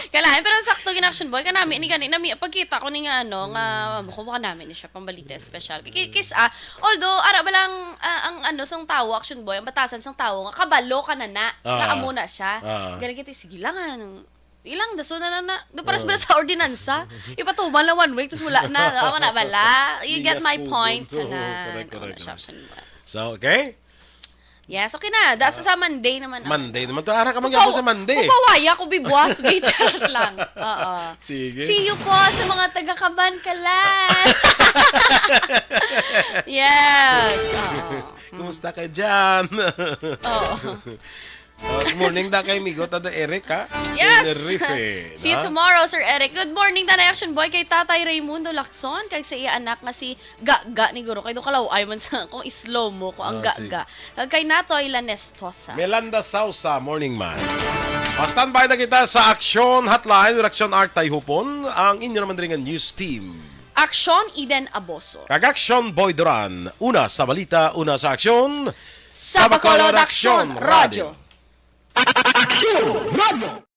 Kalain, pero sakto gin action boy. Kanami ni gani, nami, pagkita ko ni nga, ano, nga, Mm. kung baka namin ni siya, pambalita espesyal. Kay, kis, ah, although, ara ba lang, ah, ang ano, sang tawo, action boy, ang batasan sang tawo, nga kabalo ka na na, Ah. nga amo na siya. Ah. Gani kita, sige lang, ah, nang, ilang daso na na na. Do pares Ah. bala sa ordinansa. Ipatuman lang one week, tapos wala na. Ako na bala. You Linya get my sa point, kugon. Oo, na. correct, Ano correct, na siya, correct. action boy. So, okay? Yes, okay na. Das sa Monday naman ang Monday naman to. Ara ka man Upaw-, gyapon sa Monday. Upawaya ko bibuas, bi, charot lang. Oo. Sige. See you po sa mga taga Kabankalan. Yes, oo. Kumusta ka dyan? Oo. Uh, good morning da kay Migo, Tado Eric, ha? Yes! Tenerife, See you ha? Tomorrow, Sir Eric. Good morning, Tanay Action Boy, kay Tatay Raymundo Lacson, kag sa iya anak nga si Gaga ni Guro. Kay do kalaw-ay man sa kung islow mo, kung ang Ah, sige. Gaga. Kag kay Natoy Lanestosa. Melanda Sausa, morning man. Pa-standby na kita sa Action Hotline with Action Art Tayhupon, ang inyo naman rin nga news team. Action Eden Aboso. Kag Action Boy Duran, una sa balita, una sa aksyon. Sa Bacolod Action Radio. Action Radio.